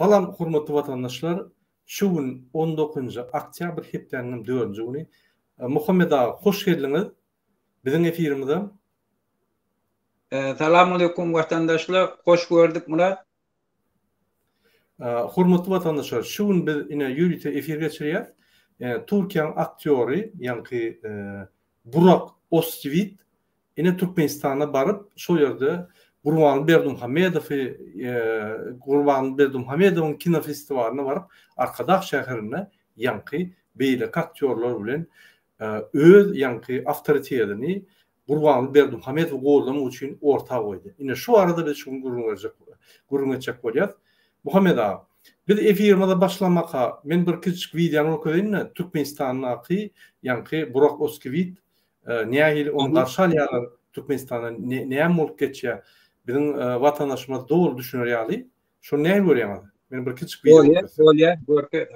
Salam hormatly watandaşlar! Şu gün on dokuzynjy oktýabr hepdäniň dördünji güni. Muhammet aga hoş geldiňiz biziň efirimize. Salamaleýkum watandaşlar hoş gördük Myrat. Hormatly watandaşlar şu gün biz ine ýörite efir geçirýäs. Türkiýäň aktýory ýaňky Burak Ozçiwit Ine Türkmenistana baryp şol ýerde Gurbanguly Berdimuhamedowy Gurbanguly Berdimuhamedowyň kinofestiwalyna baryp Arkadag şäherinde ýaňky beýleki aktýorlar bilen öz ýaňky awtoritetini Gurbanguly Berdimuhamedowy goldamak üçin orta goýdy. Ine şu barada biz şu gün gürrüň berjek gürrüň etjek bolýas. Muhammet aga, biz efirimize başlamaka men bir kiçijik wideony görkezeýin-de Türkmenistandaky ýaňky Burak Ozkiwit Nähili ony garşy alýarlar Türkmenistanda näme bolup geçýär? Biziň watandaşymyz doly düşüner ýaly. Şony nähili görýäňiz? Men bir kiçijik wideo Bolýar, bolýar, görkez.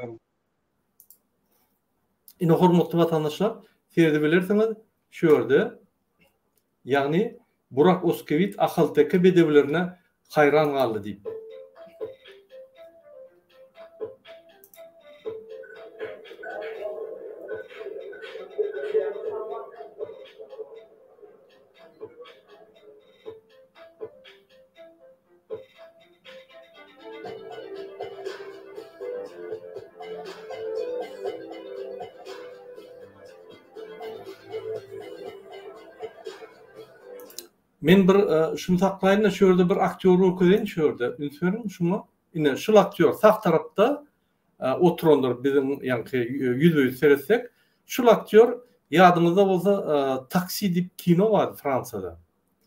Ine hormatly watandaşlar, seredibilersiňiz şu ýerde. Ýagny Burak Ozkewit ahalteke bedewlerine haýran galdy diýip. Men bir şuny saklaýyn-da, şu ýerde bir aktýor görkezeýin şu ýerde. Üns beriň şuňa. Ine, şul aktýor sag tarapda oturandyr biziň ýaňky ýüzbe-ýüz seretsek. Şul aktýor ýadyňyzda bolsa Taksi diýip kino bardy Fransiýada.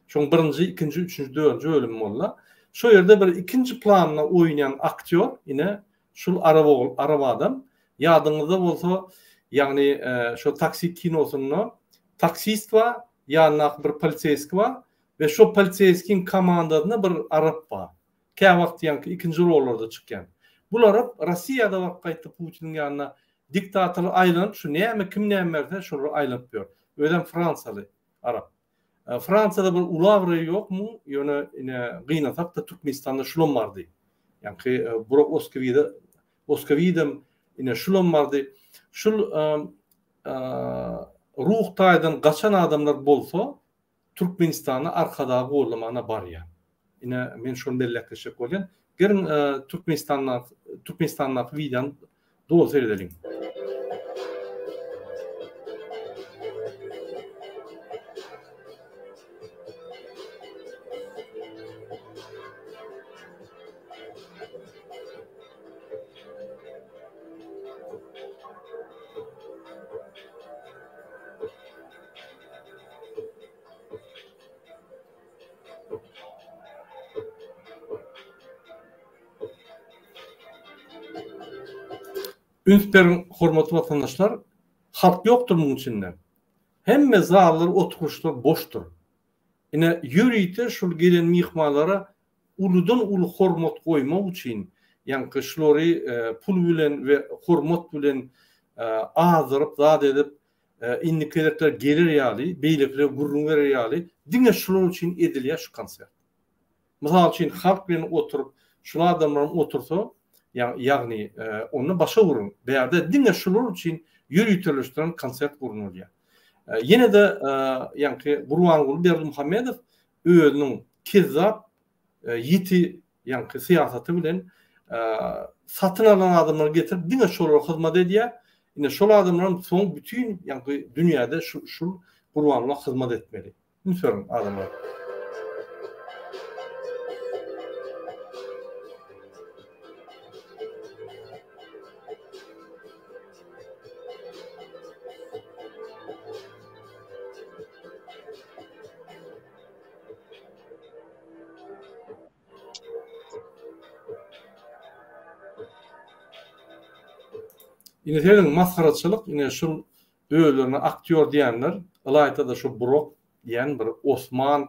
Şoň birinji, ikinji, üçünji, dördünji bölümi boldy. Şo ýerde bir ikinji planda oýnaýan aktýor ine şul arap ogul, arap adam. Ýadyňyzda bolsa, ýagny şo Taksi kinosynda taksist bar, ýanyndaky bir poliseýski bar we şo poliseýskiň komandasynda bir arap bar. Käwagt ýaňky ikinji rollarda çykýan. Bul arap Rossiýada baryp gaýtdy Putiniň ýanyna diktatorlar aýlanyp şu näme kim näme berse şolar aýlanyp ýör. Özem fransiýaly arap. Fransiýada bir uly abraýy ýok muň ýöne ine gynansakda Türkmenistanda şulam bardy. Ýaňky Burak Oskowide Oskowidem ine şulam bardy. Şul ruh taýdan gaçan adamlar bolsa Türkmenistany Arkadagy gollamana barýar. Ine men şony belläp geçjek bolýan. Geliň Türkmenistandaky Türkmenistandaky wideony doly seredeliň. Üns beriň hormatly watandaşlar, halk ýokdur muň içinde. Hemme zallar, oturgyçlar boşdur. Ine ýörite şul gelen myhmanlara uludan uly hormat goýmak üçin, ýaňky şulary pul bilen we hormat bilen azdyryp zat edip, indiki gezekler geler ýaly, beýlekilere gürrüň berer ýaly, diňe şular üçin edilýär şu konsert. Mysal üçin, halk bilen oturyp, şul adamlaram otursa, ýagny onda başga gürrüň. Bärde diňe şular üçin ýöriteleşdirilen konsert gurnalýar. Ýene-de ýaňky Gurbanguly Berdimuhamedow özüniň kezzap ýiti ýaňky syýasaty bilen satyn alan adamlary getirip diňe şolara hyzmat edýär. Ine şol adamlaram soň bütin ýaňky dünýäde şul Gurbanguly hyzmat etmeli. Üns beriň adamlar. Ine serediň masgaraçylyk ine şul özlerine aktýor diýenler ylaýtada şu Burok diýen bir Osman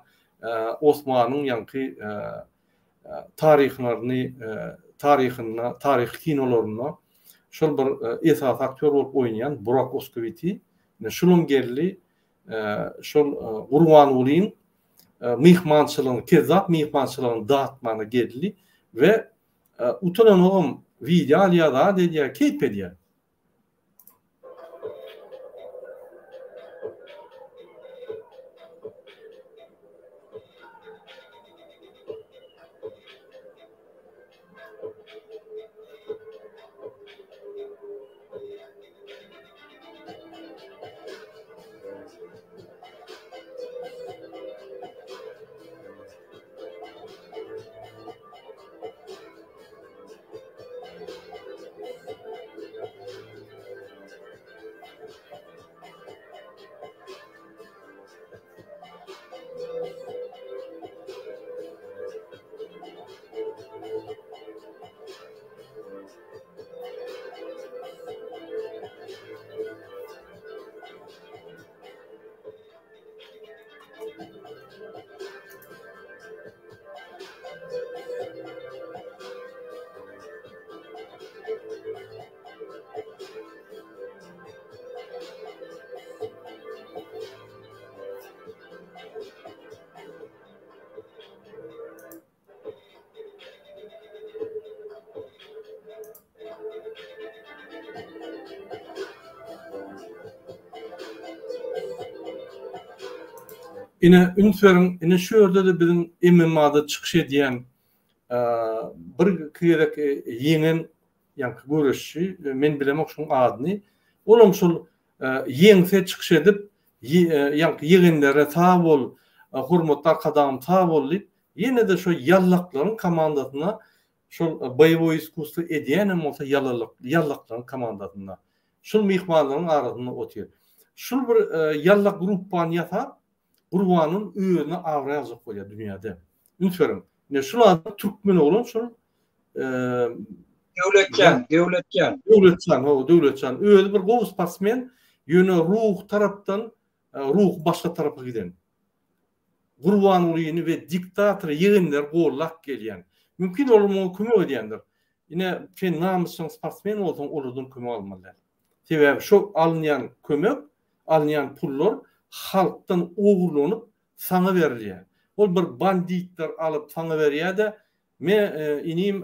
Osmanyň ýaňky taryhlaryny taryhynda taryhy kinolarynda şol bir esasy aktýor bolup oýnaýan Burak Oskowiti ine şulam geldi şol Gurbangulyň myhmançylygyny kezzap myhmançylygyny datmana geldi we. Utananogam wideo alýar, zat edýär, keýp edýär. Ine, üns beriň, ine şu ýerde-de biziň MMA-da çykyş edýän bir-iki gezek ýeňen ýaňky göreşçi, men bilemok şoň adyny. Olam şol ýeňse çykyş edip, ýaňky ýegenlere sag bol, hormatly Arkadagym sag bol diýip, ýene-de şo ýallaklaryň komandasyna şol boýewoý iskusstwo edýänem bolsa ýallaklaryň komandasynda. Şul myhmanlaryň arasynda otyr. Şul bir ýallak gruppany ýasap, Gurbanyň özüne abraý aljak bolýar dünýäde. Üns beriň. Ine şul adam türkmen oglan şol Döwletjan, Döwletjan. Döwletjan, hawa, Döwletjan. Özi bir gowy sportsmen, ýöne ruh tarapdan ruhy başga tarapa giden. Gurbangulyny we diktatory ýegenleri gollap gelýän. Mümkin olar muňa kömek edýändir. Ine, sen namysjaň sportsmen bolsaň olardan kömek almaly däl. Sebäbi şo alynýan kömek, alynýan pullar halkdan ogurlanyp saňa berilýär. Ol bir banditler alyp saňa berýär-de, me inim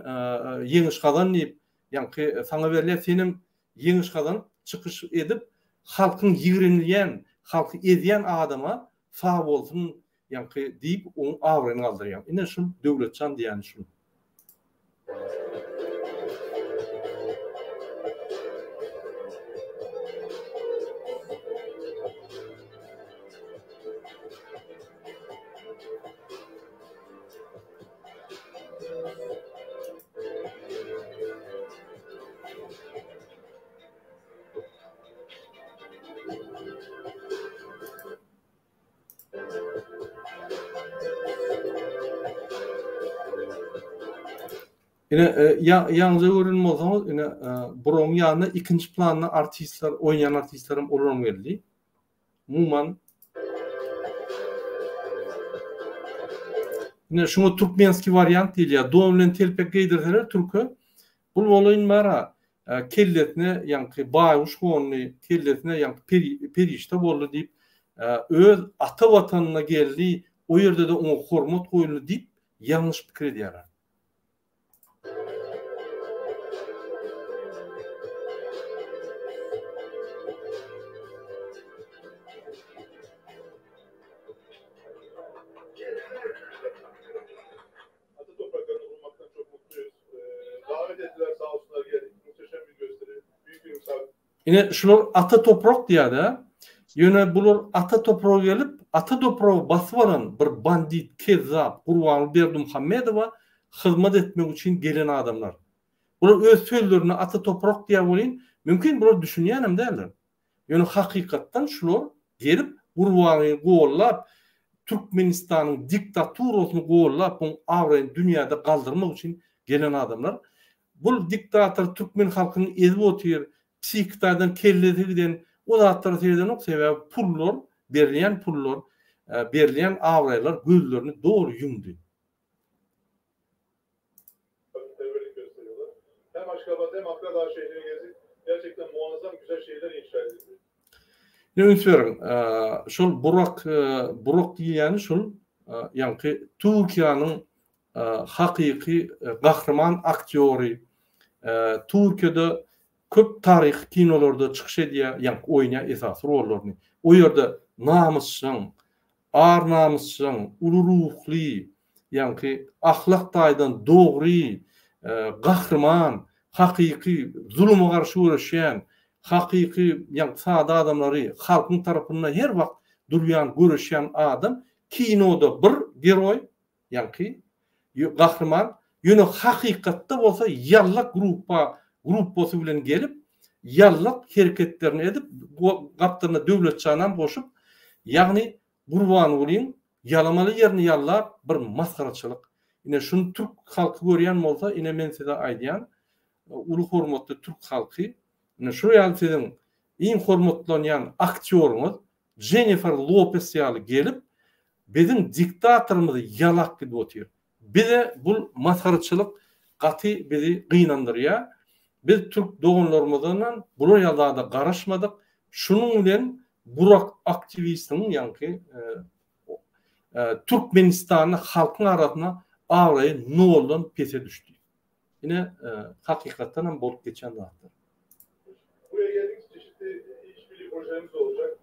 ýeňiş gazan diýip, ýaňky saňa berilýär, senem ýeňiş gazanyp çykyş edip halkyň ýigrenilýän, halky ezýän adama Sag bolsun ýaňky diýip oň abraýyny galdyrýaň. Ine şul Döwletjan diýýäni şul. Ine, ýaňyja gören bolsaňyz, ine, Buragyň ýanynda ikinji planda artistler, oýnaýan artistler hem olaram geldi. Umuman, ine, şuňa türkmenskiý wariant diýilýär. Don bilen telpek geýdirseler türke, Bul bolaýyn bara, kellesine ýaňky baýguş gondy, kellesine ýaňky perişde boldy diýip, öz ata watanyna geldi, o ýerde-de oňa hormat goýuldy diýip, ýalňyş pikir edýärler. Ata topraklarynda bulunmakdan çok mutluyuz. Davet etdiler sağ olsunlar geldik. Muhteşem bir gösteri. Büyük bir misafir. Ine şular ata toprak diýýär-de. Ýöne bular ata topraga gelip, ata topragy basyp alan bir bandit, kezzap Gurbanguly Berdimuhamedowa hyzmat etmek üçin gelen adamlar. Bular öz sözlerinde ata toprak diýýär welin, mümkin bular düşünýänem däldir. Ýöne hakykatdan şular gelip Gurbany gollap Türkmenistanyň diktaturasyny gollap muň abraýyny dünýäde galdyrmak üçin gelen adamlar. Bul diktator türkmen halkyny ezip otyr, psihiki taýdan kellesi giden o zatlara seredenok sebäbi pullar berilýän pullar berilýän abraýlar gözlerini doly ýumdy. Misafirperverlik gösteriyorlar. Hem Aşgabat hem Akradağ şehrini gezdik. Gerçekten muazzam güzel şehirler inşa edildi. Ine üns beriň, şol Burak, Burak diýilýäni şol ýaňky Türkiýäniň. hakyky gahryman aktýory. Türkiýede köp taryhy kinolarda çykyş edýär, ýaňky oýnaýar esasy rollaryny. O ýerde namysjaň, ar-namysjaň, uly ruhly, ýaňky ahlak taýdan dogry, gahryman, hakyky zuluma garşy göreşýän, hakyky ýaňky sada adamlary halkyň tarapynda her wagt durýan, göreşýän adam kinoda bir geroý, ýaňky gahryman, ýöne hakykatda bolsa ýallak gruppa gruppasy bilen gelip, ýallak hereketlerini edip, gapdalyna Döwletjanam goşup, ýagny Gurbangulyň ýalamaly ýerini ýallap bir masgaraçylyk. Ine şuny türk halky görýän bolsa ine men size aýdýan uly hormatly türk halky ine şu ýaly siziň iň hormatlanýan aktýoryňyz Jennifer Lopes ýaly gelip biziň diktatorymyzy ýalap gidip otyr. Bize bul masgaraçylyk gaty bizi gynandyrýar. Biz türk doganlarymyzdanam bular ýaly zada garaşmadyk. Şunuň bilen Burak aktiwistiniň ýaňky Türkmenistanda halkyň arasynda abraýy noldan pese düşdi. Ine hakykatdan hem bolup geçen zatlar. Buraya geldik çeşitli işbirliği projelerimiz olacak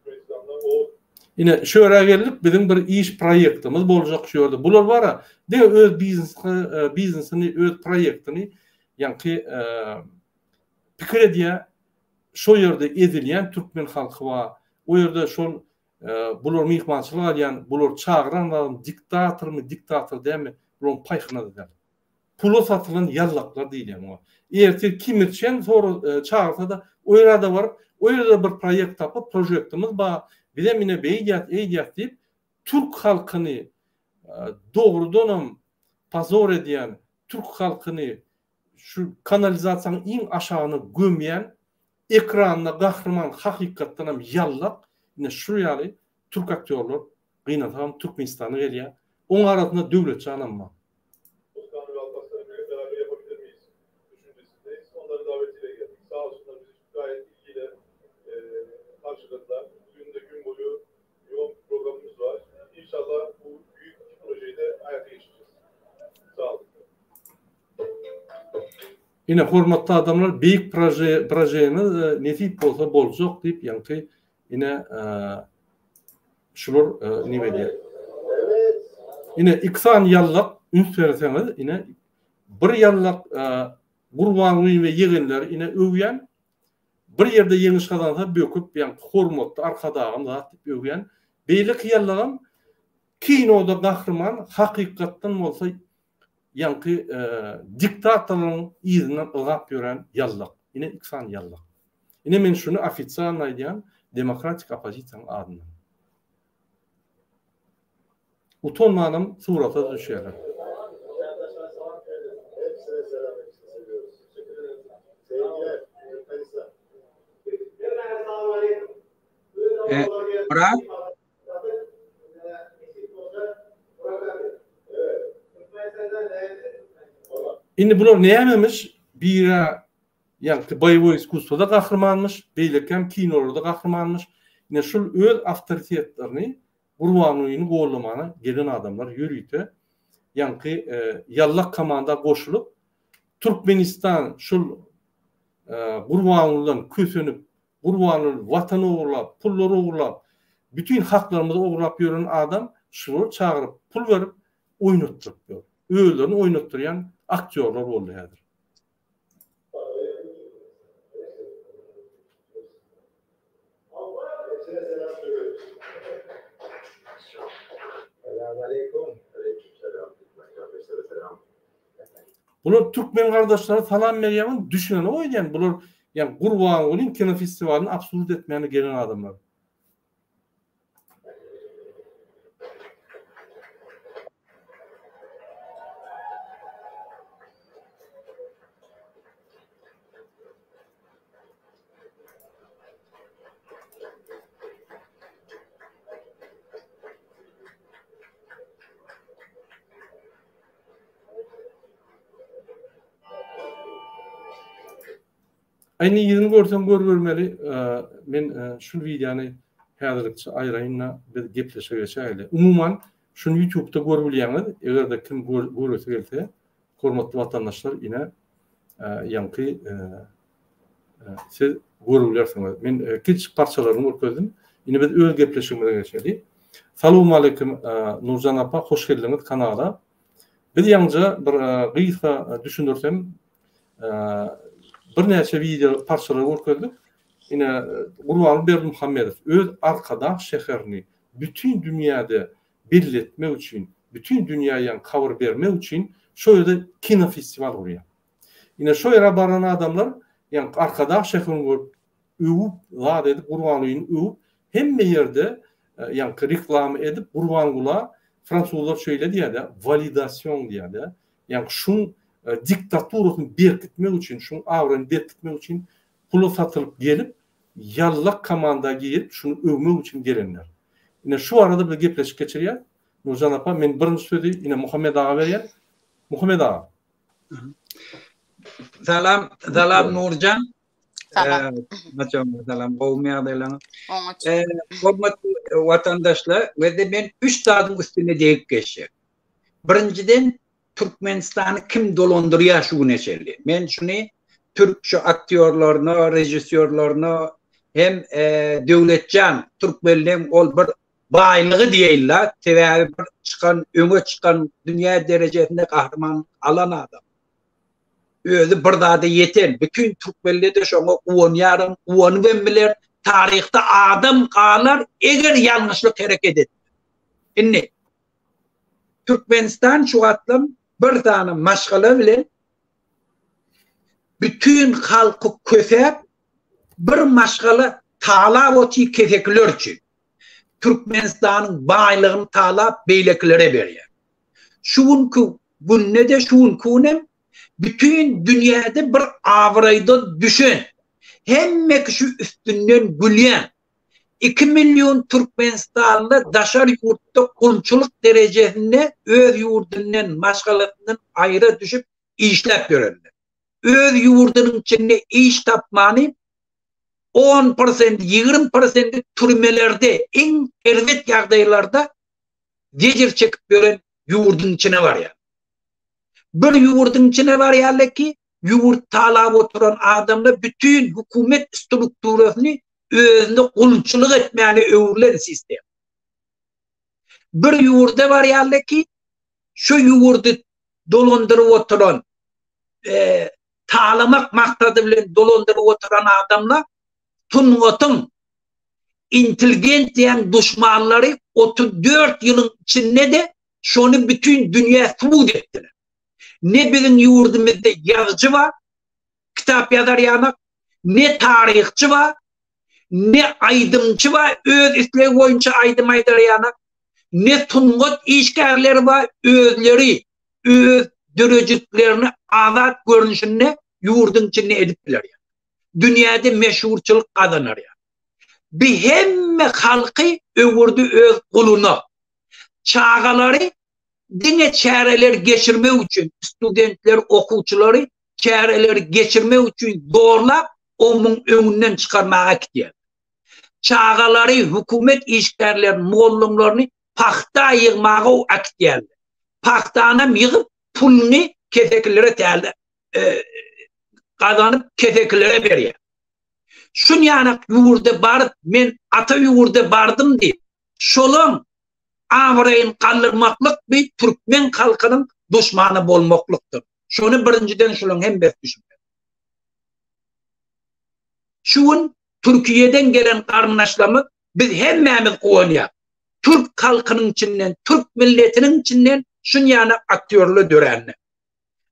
Türkmenistan'da. O Ine şu ýere geldik biziň bir iş proýektimiz boljak şu ýerde. Bular bara diňe öz biznes biznesini öz proýektini ýaňky pikir edýär. Şo ýerde ezilýän türkmen halky bar. O ýerde şol bular myhmançylyk alýan, bular çagyran adam diktatormy, diktator dälmi, bularyň paýhyna-da däl. Pula satylan ýallaklar diýilýär muňa. Ertir Kim Ir Çen sora çagyrsa-da, o ýere-de baryp, o ýerde-de bir proýekt tapyp, prožektimiz bar, bizem ine beýdýäs, eýdýäs diýip, türk halkyny dogrudanam pozor edýän, türk halkyny şu kanalizasiýanyň iň aşagyna gömýän ekranda gahryman hakykatdanam ýallak ine şu ýaly türk aktýorlar gynansagam Türkmenistana gelýär. Oň arasynda Döwletjanam bar. Özkan we Alparslan Emre beraber yapabilir miyiz düşüncesindeyiz. Onların davetiyle geldik. Sağ olsunlar bizi gayet ilgiyle karşıladılar. Bugün de gün boyu yoğun bir programımız var. İnşallah bu büyük projeyi de hayata geçireceğiz. Sağ olun. Ine hormatly adamlar beýik proje projemiz nesip bolsa boljak diýip ýaňky ine şular neme edýär. Ine iki sany ýallak üns berseňiz ine bir ýallak Gurbanguly we ýegenleri ine öwýän bir ýerde ýeňiş gazansa böküp ýaňky hormatly arkadagym zat diýip öwýän beýleki ýallagam kinoda gahryman hakykatdan bolsa ýaňky diktatorlaryň yzyndan ylgap ýören ýallak. Ine iki sany ýallak. Ine men şuny ofitsialno aýdýan demokratik oppozisiýanyň adyndan. Utanmanam surata düşýärler. Myrat. Indi bular nämemiş? Biri ýaňky boýewoý iskusstwoda gahrymanmyş, beýlekem kinolarda gahrymanmyş. Ine şul öz awtoritetlerini Gurbangulyny gollamana gelen adamlar ýörite ýaňky ýallak komanda goşulyp Türkmenistan şul Gurbangulydan kösenip Gurbanguly watan ogurlap, pullar ogurlap, bütin haklarymyzy ogurlap ýören adam şulary çagyryp pul berip oýnatdyryp ýör. Özlerini oýnatdyrýan aktýorlar boldy häzir. Bular türkmen gardaşlara salam berýäňiz düşünenok öýdýän bular ýa Gurbangulyň kinofestiwalyny absurd etmäne gelen adamlar. Aý indi ýüzüni görseň görübermeli. Men şul wideony häzirlikçe aýraýyn-da biz gepleşige geçäýeli. Umuman. Şuny ýutubda görüp bilýäňiz, eger-de kim göresi gelse, hormatly watandaşlar ine ýaňky siz görüp bilersiňiz. Men kiçijik parçalaryny görkezdim. Indi biz öz gepleşigimize geçeli. Salowmaleýkim Nurjan apa, hoş geldiňiz kanala. Biz ýaňja bir gysga düşündirsem, birnäçe wideo parçalary görkezdik. Ine Gurbanguly Berdimuhamedow öz Arkadag şäherini bütin dünýäde belli etmek üçin, bütin dünýä ýaňky habar bermek üçin şo ýerde kinofestiwal gurýar. Ine şo ýere baran adamlar ýaňky Arkadag şäherini görüp öwüp, zat edip Gurbangulyny öwüp hemme ýerde ýaňky reklama edip Gurbangula fransuzlar şeýle diýýär-de, walidasion diýýär-de. Ýaňky şuň diktaturasyny berkitmek üçin, şuň abraýyny berkitmek üçin pula satylyp gelip ýallak komanda girip şuny öwmek üçin gelenler. Ine şu barada biz gepleşik geçirýäs. Nurjan apa men birinji sözi ine Muhammet aga berýän. Muhammet aga. Salam, salam Nurjan. Salam. Salam, gowumy ýagdaýlaryňyz? Oňat. Hormatly watandaşlar, we men üç zadyň üstüne degip geçjek. Birinjiden Türkmenistany kim dolandyrýar şu güne çenli? Men şuny türk şu aktýorlaryna, režissýorlaryna hem Döwletjan türkmenleň ol bir baýlygy diýeýin-la, sebäbi bir çykan, öňe çykan, dünýä derejesinde gahryman alan adam. Özi bir zada ýeten, bütin türkmenler-de şoňa guwanýaram, guwanybam biler, taryhda adam galar, eger ýalňyşlyk hereket etmese. Indi Türkmenistan şu wagtlam bir sany maşgala bilen bütin halky kösäp bir maşgala talap otyr kesekiler üçin. Türkmenistanyň baýlygyny talap beýlekilere berýär. Şu günki günde-de şu günki günem bütin dünýäde bir abraýdan düşen hemme kişi üstünden gülýän 2 million türkmenistanly daşary ýurtda gulçulyk derejesinde öz ýurdundan, maşgalasyndan aýra düşüp işläp ýörenler. Öz ýurdunyň içinde iş tapmany 10 prosent, 20 prosenti türmelerde, iň erbet ýagdaýlarda zejir çekip ýören ýurduň içine barýar. Bir ýurduň içine barýarlar ki, ýurt talap oturan adamlar bütin hökümet strukturasyny özüne gulçulyk etmäne öwrülen sistem. Bir ýurda barýarlar ki, şu ýurdy dolandyryp oturan, e, talamak maksady bilen dolandyryp oturan adamlar sungatyň intelligensiýanyň duşmanlary 34 ýylyň içinde-de şony bütin dünýä subut etdiler. Ne biziň ýurdumyzda ýazyjy bar, kitap ýazar ýanak, ne taryhçy bar, ne aýdymçy bar, öz islegi boýunça aýdym aýdar ýanak, ne sungat işgärleri bar, özleri öz döredijiliklerini azat görnüşinde ýurduň içinde edip biler ýaly. Dünýäde meşhurçylyk gazanar ýaly. Bi hemme halky öwürdi öz guluna. Çagalary diňe çäreleri geçirmek üçin, studentleri, okuwçylary çäreleri geçirmek üçin zorlap, omuň öňünden çykarmaga äkidýärler. Çagalary, hökümet işgärlerini, mugallymlaryny pagta ýygmaga äkidýärler. Pagtanam ýygyp, puluny kesekilere täze gazanyp kesekilere berýär. Şunýanak ýurda baryp, men ata ýurda bardym diýip, şolaň abraýyny galdyrmaklyk bi türkmen halkynyň duşmany bolmaklykdyr. Şony birinjiden şulaň hemmesi düşünmeli. Şu gün Türkiýeden gelen garyndaşlarymyz biz hemmämiz guwanýas. Türk halkynyň içinden, türk milletiniň içinden şunýanak aktýorlar döränine.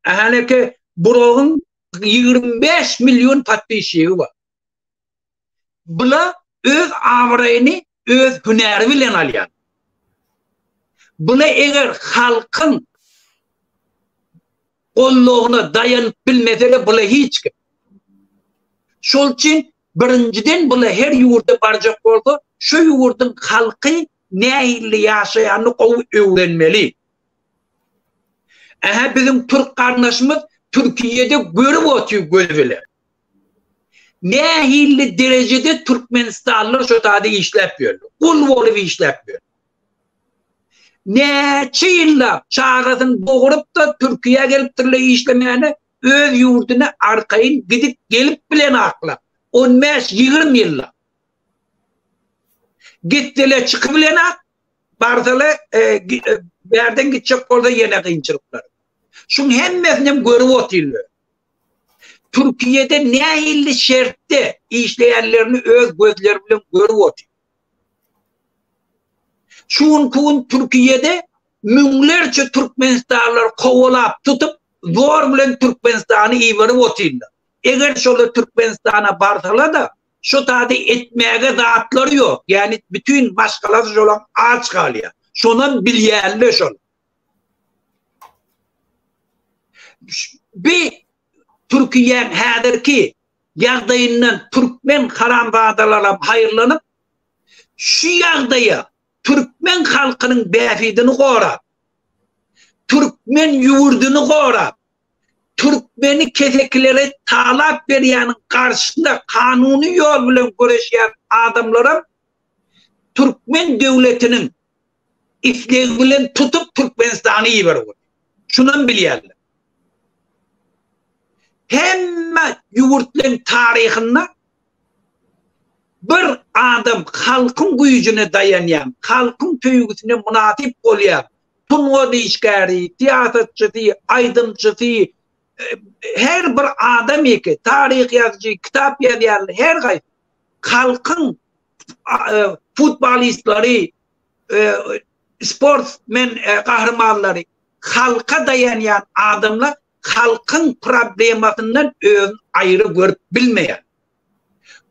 Ähäneke Buragyň 25 million podpisçigi bar. Bula öz abraýyny öz hünäri bilen alýar. Bula eger halkyň goldawyna daýanyp bilmesele bula hiç kim. Şol üçin birinjiden bula her ýurda barjak bolsa şu ýurduň halky nähili ýaşaýanyny gowy öwrenmeli. Ähä biziň türk garyndaşymyz Türkiýede görüp otyr gözi bilen. Nähili derejede türkmenistanlylar şo taýda işläp ýörler. Gul bolup işläp ýörler. Näçe ýyllap çagasyny doguryp-da Türkiýä gelipdirler işlemäne, öz ýurduna arkaýyn gidip gelip bilenaklar. On bäş, 20 ýyllap. Gitseler çykybilenak, barsalar e, e, bärden gitjek bolsa ýene kynçylyklar. Şuň hemmesini görüp otyrlar. Türkiýede nähili şertde işleýänlerini öz gözleri bilen görüp otyr. Şu günki gün Türkiýede müňlerçe türkmenistanlylar kowalap tutup, zor bilen Türkmenistana iberip otyrlar. Eger şolar Türkmenistana barsalar-da, şu taýda etmäge zatlary ýok. Ýagny bütin maşgalasy şolaň aç galýar. Şonam bilýärler şol. Bi Türkiýäň häzirki ýagdaýyndan türkmen haramzadalaram haýyrlanyp, şu ýagdaýa türkmen halkynyň bähbidini gorap, türkmen ýurduny gorap, türkmeni kesekilere talap berýäniň garşysynda kanuny ýol bilen göreşýän adamlaram türkmen döwletiniň islegi bilen tutup Türkmenistana iberip otyr. Şunam bilýärler. Hemme ýurtlaryň taryhynda bir adam halkyň güýjüne daýanýan, halkyň söýgüsine mynasyp bolýan sungat işgäri, syýasatçysy, aýdymçysy, her bir adam ýeke, taryh ýazyjy, kitap ýazýan her haýsy halkyň futbolistleri, sportmen gahrymanlary halka daýanýan adamlar halkyň problemasyndan özüni aýry görüp bilmeýär.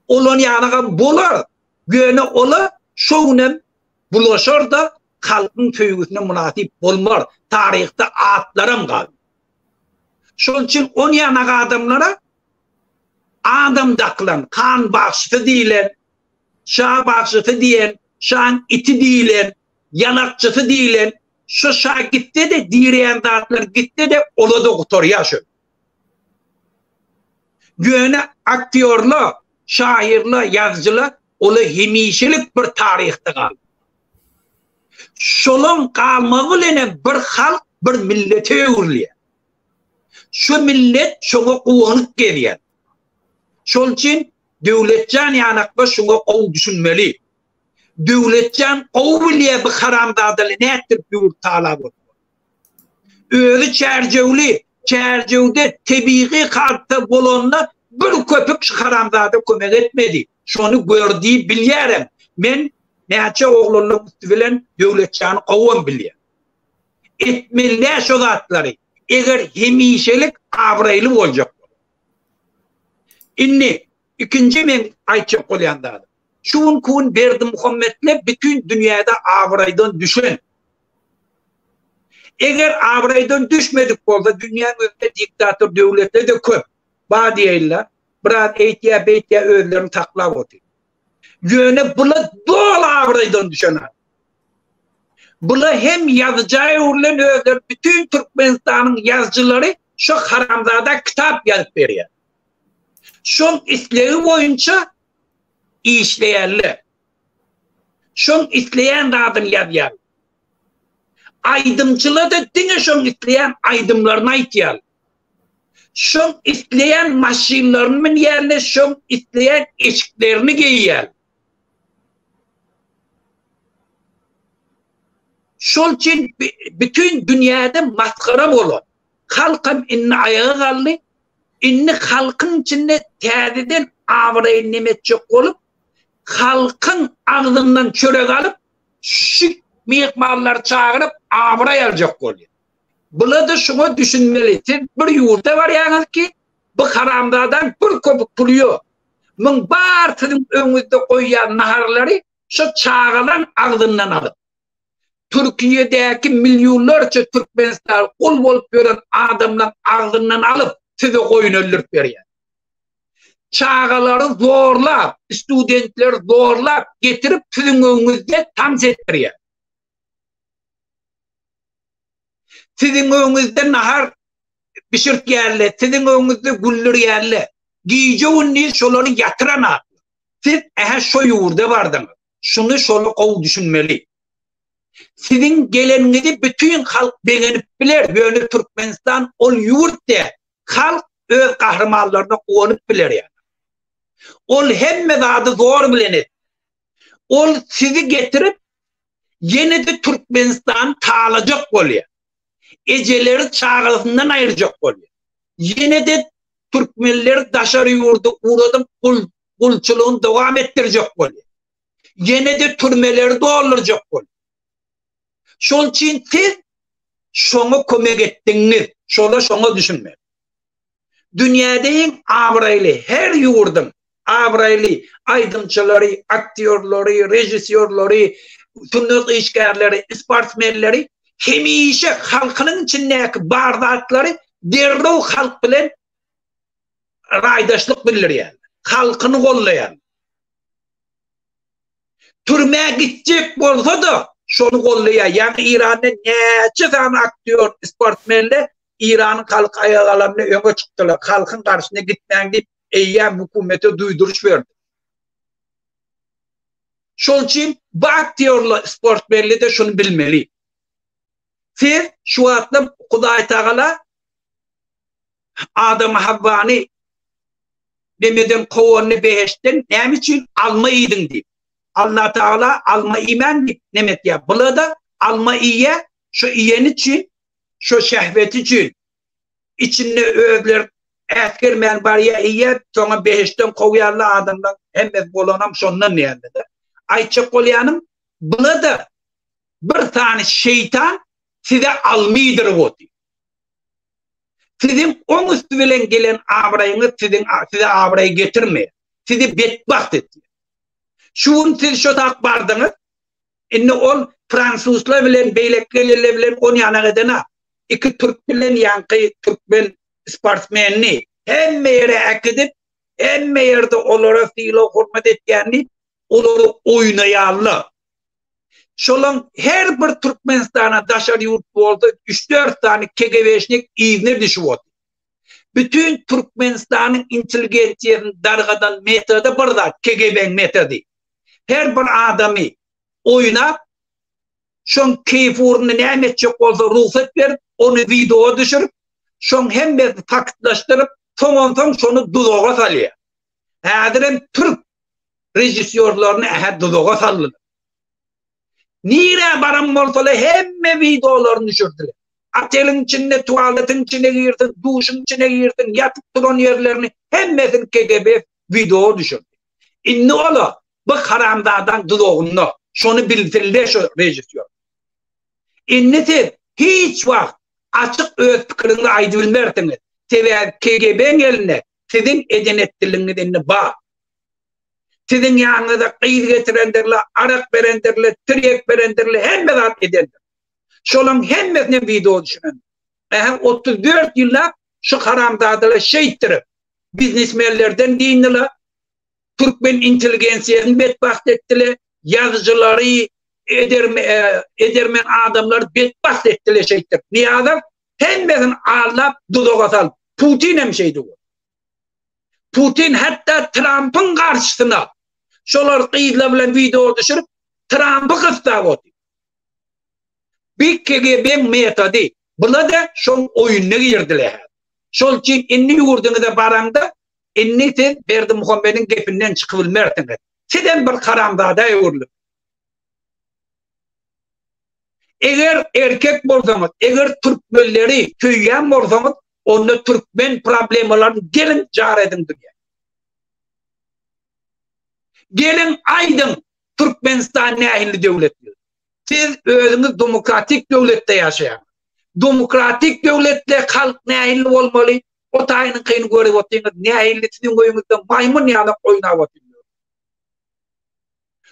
Olan ýanagam bolar, ýöne ola şo günem bulaşar-da halkyň söýgüsine mynasyp bolmar, taryhda atlaram galmaz. Şonuň üçin on ýanak adamlara adam dakylan, han bagşysy diýlen, şa bagşysy diýen, şaň iti diýlen, ýalakçysy diýlen, şo şa gitse-de, direýän zatlar gitse-de, ola-da gutarýar şo. Ýöne aktýorlar, şahyrlar, ýazyjylar ola hemişelik bir taryhda galdy. Şolaň galmagy bilenem bir halk bir millete öwrülýär. Şu millet şoňa guwanyp gezýär. Şol üçin Döwletjan ýanakba şuňa gowy düşünmeli. Döwletjan gowy bilýär bu haramzadaly nätdirip ýurt talap oturan. Özi çärjewli, çärjewde tebigy hadysa bolanda bir köpük şu haramzada kömek etmedi. Şony gördi bilýärem. Men näçe oglanlaryň üsti bilen Döwletjany gowam bilýän. Etmeli däl şo zatlary. Eger hemişelik abraýly boljak bolsa. Indi ikinji men aýtjak bolýan zadym. Şu günki gün Berdimuhametler bütin dünýäde abraýdan düşen. Eger abraýdan düşmedik bolsa dünýäň özünde diktator döwletler-de köp. Bar diýeýinler. Biraz eýtýär, beýtýär özlerini saklap otyr. Ýöne bular doly abraýdan düşen adam. Bular hem ýazyja öwrülen özleri bütin Türkmenistanyň ýazyjylary şo haramzada kitap ýazyp berýär. Şoň islegi boýunça işleýärler. Şoň isleýän zadyny ýazýarlar. Aýdymçylar-da diňe şoň isleýän aýdymlaryny aýtýarlar. Şoň isleýän maşynlaryny münýärler, şoň isleýän eşiklerini geýýärler. Şol üçin bütin dünýäde masgara bolan halkam indi aýaga galdy. Indi halkyň içinde täzeden abraýyny neme etjek bolup, halkyň agzyndan çörek alyp, şu myhmanlary çagyryp abraý aljak bolýar. Bula-da şuňa düşünmeli. Siz bir ýurda barýaňyz ki, bu haramzadaň bir köpük puly ýok. Muň bar siziň öňüňizde goýýan naharlary şo çagalaň agzyndan alyp. Türkiýedäki millionlarça Türkmenistan gul bolup ýören adamlaň agzyndan alyp size goýun öldürip berýär. Çagalary zorlap, studentleri zorlap getirip siziň öňüňizde tans etdirýär. Siziň öňüňizde nahar bişirtýärler, siziň öňüňizde güldürýärler. Gije-gündiz şolary ýatyran adam. Siz ähä şo ýurda bardyňyz. Şuny şoly gowy düşünmeli. Siziň geleniňizi bütin halk begenip biler, ýöne Türkmenistan ol ýurt däl. Halk öz gahrymanlaryna guwanyp biler ýaly. Ol hemme zady zor bilen etdi. Ol sizi getirip ýene-de Türkmenistany talajak bolýar. Ejeleri çagasyndan aýyrjak bolýar. Ýene-de türkmenleri daşary ýurda ugradyp gulçulygyny dowam etdirjek bolýar. Ýene-de türmeleri doldurjak bolýar. Şol üçin siz şoňa kömek etdiňiz. Şola şoňa düşünmeli. Dünýäde iň abraýly her ýurduň abraýly aýdymçylary, aktýorlary, režissýorlary, sungat işgärleri, sportsmenleri hemişe halkynyň içindäki bar zatlary derrew halk bilen raýdaşlyk bildirýärler. Halkyny gollaýarlar. Türmä gitjek bolsa-da şony gollaýar. Ýagny Iranda näçe sany aktýor, sportsmenler Iranyň halky aýaga galanda öňe çykdylar. Halkyň garşyna gitmäň diýip eýýäm hökümete duýduryş berdi. Şol üçin bu aktýorlar, sportsmenler-de şuny bilmeli. Siz şu wagtlar Hudaýtagala Adamy Hawwany nemeden kowany beheştden näme üçin alma iýdiň diýip. Allatagala alma iýmäň diýip neme etýär. Bula-da alma iýýär, şo iýeni üçin, şo şehweti üçin içinde özleri äsgermän barýar iýýär, soňam beheştden kowýarlar adamlaň hemmesi bolanam şondan diýýärler-de. Aýtjak bolýanym bula-da bir sany şeýtan size alma iýdirip otyr. Siziň oň üsti bilen gelen abraýyňyz siziň size abraý getirmeýär. Sizi betbagt etýär. Şu gün siz şo tak bardyňyz. Indi ol fransuzlar bilen beýleki gelenler bilen on ýanak eden-a. Iki türk bilen ýaňky türkmen sportsmenini hemme ýere äkidip, hemme ýerde olara sylag-hormat etýän diýip, olary oýnaýarlar. Şolaň her bir Türkmenistana daşary ýurt bolsa üç-dört sany KGB-şnik yzyna düşüp otyr. Bütin Türkmenistanyň intelligensiýasyny dargadan metody bir zat, KGB-iň metody. Her bir adamy oýnap, şoň keýpi ugrunda näme etjek bolsa rugsat berip, ony wideoa düşürip, şoň hemmesini faktlaşdyryp, soňansoň şony duzaga salýar. Häzirem türk režissýorlaryny ähä duzaga saldylar. Nirä baran bolsalar hemme wideolaryny düşürdiler. Oteliň içinde, tualetiň içine girsin, duşuň içine girsin, ýatyp duran ýerlerini hemmesini KGB wideoa düşürdi. Indi ola bu haramzadaň duzagynda. Şony bilsinler şu režissýor. Indi siz hiç wagt açyk öz pikiriňizi aýdybilmersiňiz. Sebäbi KGB-iň elinde siziň eden-etdiligiňiz indi bar. Siziň ýanyňyza gyz getirendirler, arak berendirler, tirýek berendirler, hemme zat edendir. Şolaň hemmesini hem wideo düşüren. Ähä 34 ýyllap şu haramzadalar şeýtdirip biznesmenlerden dyndylar. Türkmen intelligensiýasyny betbagt etdiler, ýazyjylary, edermen, edermen adamlary betbagt etdiler şeýtdirip. Nyýazow hemmesini aldap duzaga salyp, Putin hem şeýdi. Putin hatda Trampyň garşysyna şolar gyzlar bilen wideo düşürip, Trampy gyssap otyr. Bi KGB-iň metody. Bula-da şoň oýunyna girdiler häzir. Şol üçin indi ýurduňyza baraňda, indi siz Berdimuhamediň gepinden çykybilmersiňiz. Sizem bir haramzada öwrülip. Eger erkek bolsaňyz, eger türkmenleri söýýän bolsaňyz, onda türkmen problemalaryny geliň jar ediň dünýä. Geliň aýdyň Türkmenistan nähili döwlet? Siz özüňiz demokratik döwletde ýaşaýaňyz. Demokratik döwletde halk nähili bolmaly? O taýynyňkyny görüp otyňyz, nähili siziň öýüňizde maýmyn ýaly oýnap otyr.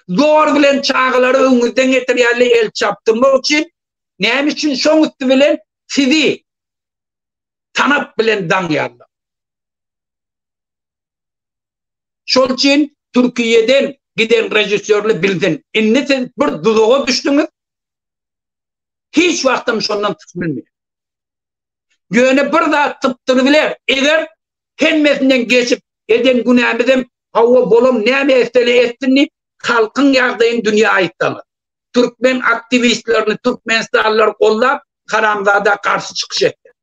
Zor bilen çagalary öňüňizden getirýärler el çapdyrmak üçin. Näme üçin şoň üsti bilen sizi tanap bilen daňýarlar. Şol üçin Türkiýeden giden režissýorlar bilsin. Indi siz bir duzaga düşdüňiz. Hiç wagtam şondan çykyp bilmeýär. Ýöne bir zat sypdyrybiler. Eger hemmesinden geçip eden günämizem hawa bolam näme etsele etsin diýip halkyň ýagdaýyny dünýä aýtsaňyz. türkmen aktiwistlerini, türkmenistanlylary gollap, haramzada garşy çykyş etdi.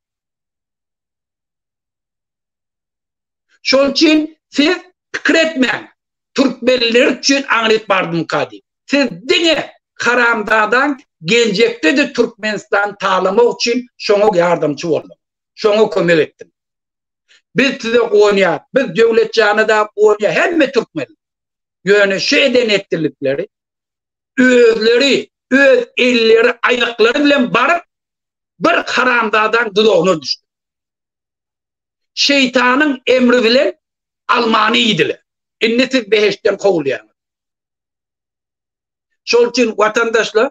Şol üçin siz pikir etmäň, türkmenler üçin aňryk bardymyka diýip. Siz diňe haramzadaň geljekde-de Türkmenistany talamak üçin şoňa ýardamçy bolduňyz. Şoňa kömek etdiňiz. Biz size guwanýas. Biz Döwletjana-da guwanýas, hemme türkmen. Ýöne şu eden etdilikleri özleri öz elleri, aýaklary bilen baryp bir haramzadaň duzagyna düşdi. Şeýtanyň emri bilen almany iýdiler. Indi siz behiştden kowulýaňyz. Şol üçin watandaşlar,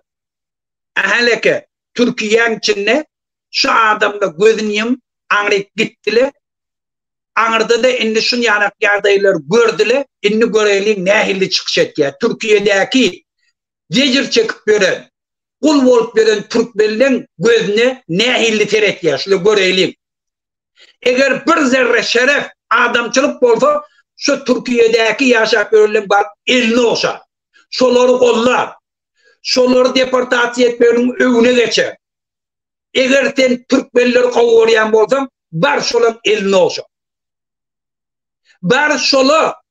äheleke Türkiýäň içinde şu adamlar gözüni ýum aňryk gitdiler. Aňyrda-da indi şun ýanak ýagdaýlary gördüler. Indi göreliň nähili çykyş etýär. Türkiýedäki ejir çekip ýören, gul bolup ýören türkmenleň gözüne nähili seretýär. Şuny göreliň. Eger bir zerre şeref, adamçylyk bolsa, şu Türkiýedäki ýaşap ýörenleň baryp elini ogşar. Şolary gollar. Şolary deportasiýa etmeginiň öňüne geçer. Eger sen türkmenleri gowy görýän bolsaň, bar şolaň elini ogşa. Bar şola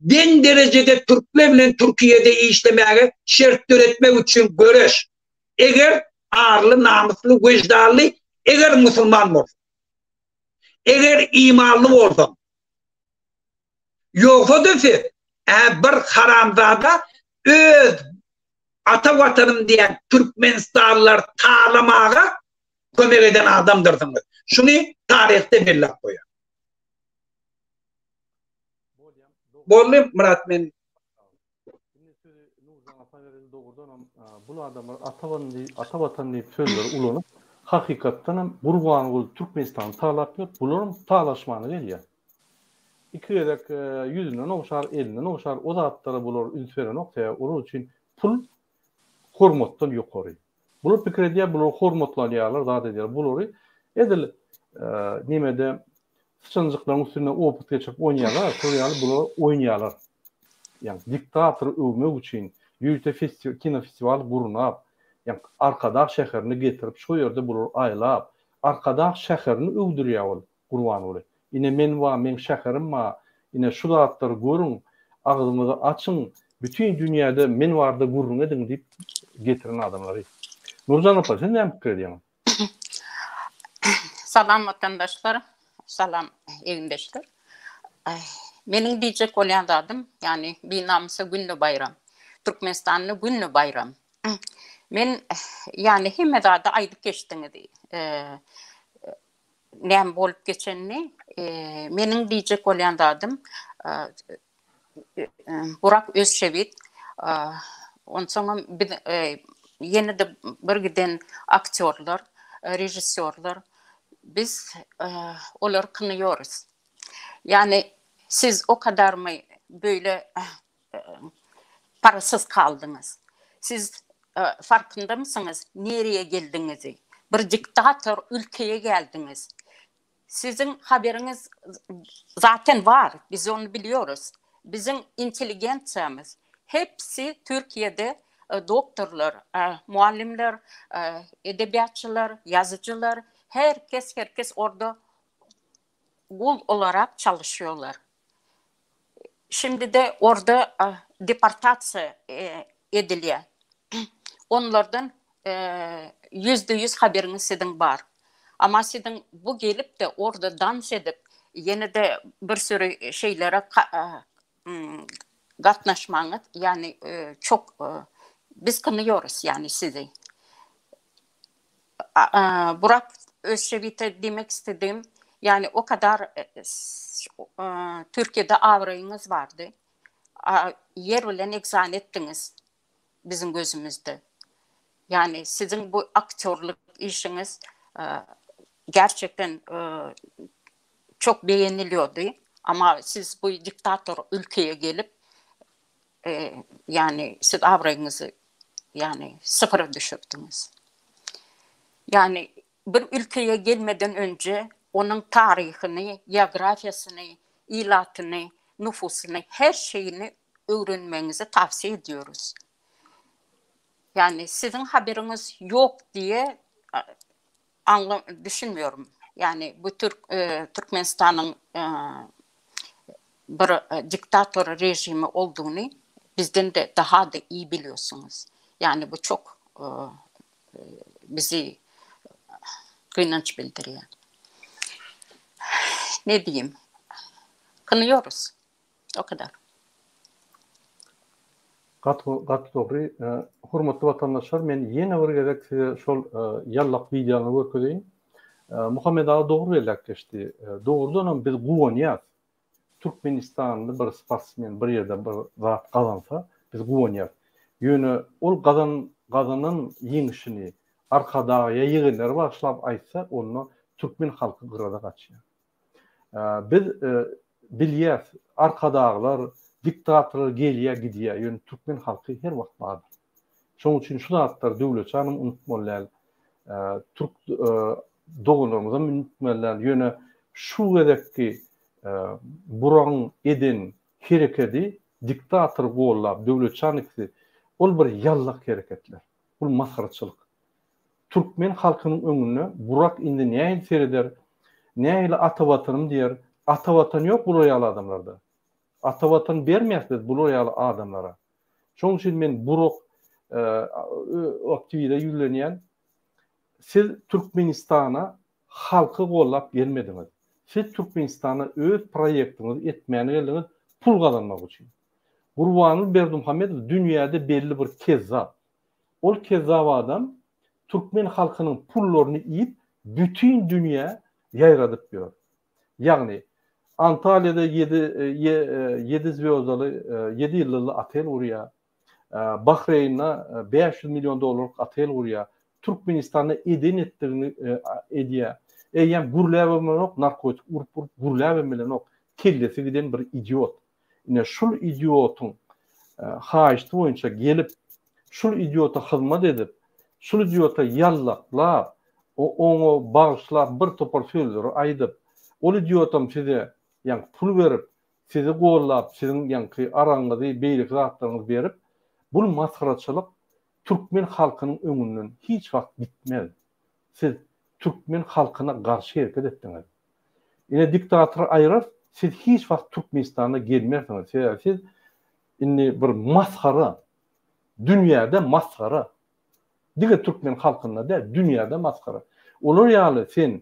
deň derejede türkmen bilen Türkiýede işlemäge şert döretmek üçin göreş. Eger arly, namysly, weždanly, eger musulman bolsaň. Eger imanly bolsaň. Ýogsa-da siz, ä bir haramzada öz ata watanym diýen türkmenistanlylary talamaga kömek eden adamdyrsyňyz. Şuny taryhda belläp goýar. Boldy Myrat men. Indi sözi Nurjan apa bereli dogrudanam bul adamlar ata ata watan diýip sözleri ulanyp hakykatdanam Gurbanguly Türkmenistany talap ýör bularam talaşmana gelýär. Iki gezek ýüzünden ogşar, elinden ogşar, o zatlara bular üns berenok, sebäbi olar üçin pul hormatdan ýokary. Bular pikir edýär, bular hormatlanýarlar, zat edýärler. Bulary edil nemede syçanjyklaryň üstünde opyt geçirip oýnaýarlar, şol ýaly bular oýnaýarlar. Ýagny diktatory öwmek üçin ýörite kinofestiwal gurnap, ýagny Arkadag şäherine getirip, şo ýerde bulary aýlap, Arkadag şäherini öwdürýär ol. Gurbanguly. Ine men bar, meň şäherim bar, ine şu zatlary görüň, agzyňyzy açyň, bütin dünýäde men barada gürrüň ediň diýip getiren adamlary. Nurjan apa, siz näme pikir edýäňiz? Salam watandaşlar, salam egindeşler. Meniň diýjek bolýan zadym, ýagny binamysa günde baýram. Türkmenistanda günde baýram. Men ýagny hemme zady aýdyp geçdiňiz. Näme bolup geçenini meniň diýjek bolýan zadym Burak Özçewit onsoňam biz ýene-de bir giden aktýorlar, režissýorlar biz olary kynaýarys. Ýagny siz o kadarmy beýle Parasyz galdyňyz. Siz farkyndamysyňyz nireye geldiňizi? Bir diktator ülkeye geldiňiz. Siziň haberiňiz zaten bar, biz ony bilýorus. Biziň intelligensiýamyz hepsi Türkiýede doktorlar, muallimler, edebiýatçylar, ýazyjylar, her kes, her kes orda gul olarak çalışýorlar. Şimdi-de orda deportasiýa edilýär. Onlardan ýüzde-ýüz haberiňiz siziň bar. Amma siziň bu gelip-de orda dans edip, ýene-de bir süri şeýlere gatnaşmagyňyz, ýagny çok biz kynýorys ýagny sizi. Burak Özçewite diýmek istedigim, ýagny o kadar Türkiýede abraýyňyz bardy. Ýer bilen egzan etdiňiz biziň gözümizde. Ýagny siziň bu aktýorlyk işiňiz gerçekten çok begenilýordy. Amma siz bu diktator ülkeye gelip ýagny siz abraýyňyzy ýagny syfyra düşürdiňiz. Ýagny bir ülkeye gelmeden önce onuň taryhyny, geografiýasyny, ilatyny, nufusyny her şeyini öwrenmegiňizi tawsiýe ediyoruz. Ýagny siziň haberyňyz ýok diýe aňla düşünmiyorum. Ýagny bu türk Türkmenistanyň bir diktator režimi oldugyny bizden-de daha-da iyi bilýorsuňyz. Ýagny bu çok bizi gynanç bildirýär. Ne diýim? Kynıyoruz. O kadar. Gaty gaty dogry. Hormatly watandaşlar men ýene bir gezek size şol ýallak wideony görkezeýin. Muhammet aga dogry belläp geçdi. Dogrudanam biz guwanýas. Türkmenistanly bir sportsmen bir ýerde bir zat gazansa biz guwanýas. Ýöne ol gazan gazanan ýeňişini Arkadaga ýa ýegenlere bagyşlap aýtsa onda türkmen halky gyrada gaçýar. Biz bilýäs, arkadaglar, diktatorlar gelýär, gidýär, ýöne türkmen halky her wagt bardyr. Şonuň üçin şu zatlary Döwletjanam unutmaly däl, türk doganlarymyzam unutmaly däl. Ýöne şu gezekki Buragyň eden herekedi diktatory gollap, Döwletjan ikisi, ol bir ýallak hereketler. Bul masgaraçylyk. Türkmen halkynyň öňünde Burak indi nähili sereder, nähili ata watanym diýer, ata watan ýok bular ýaly adamlarda. Ata watan bermeýäs biz bular ýaly adamlara. Şonuň üçin men Burak aktiwide ýüzlenýän, siz Türkmenistana halky gollap gelmediňiz. Siz Türkmenistana öz proýektiňizi etmäne geldiňiz pul gazanmak üçin. Gurbanguly Berdimuhamedow dünýäde belli bir kezzap. Ol kezzap adam türkmen halkynyň pullaryny iýip bütin dünýä ýaýradyp ýör. Ýagny Antaliýada ýedi ýedi zwýozdaly ýedi ýyldyzly otel gurýar. Bahreýnde 500 million dollarlyk otel gurýar. Türkmenistanda eden etdigini edýär. Eýýäm gürläbem bilenok, narkotik urup-urup gürläbem bilenok. Kellesi giden bir idiot. Ine şul idiotyň haýyşty boýunça gelip, şul idiota hyzmat edip, şul idiota ýallaklap, oňa bagyşlap bir topar sözleri aýdyp, ol idiotam size ýaňky pul berip, sizi gollap, siziň ýaňky aragyňyzy, beýleki zatlaryňyzy berip, bul masgaraçylyk türkmen halkynyň öňünden hiç wagt gitmez. Siz türkmen halkyna garşy hereket etdiňiz. Ine diktatory aýyrarys, siz hiç wagt Türkmenistana gelmersiňiz, sebäbi siz indi bir masgara, dünýäde masgara. Diňe türkmen halkynda däl, dünýäde masgara. Olar ýaly sen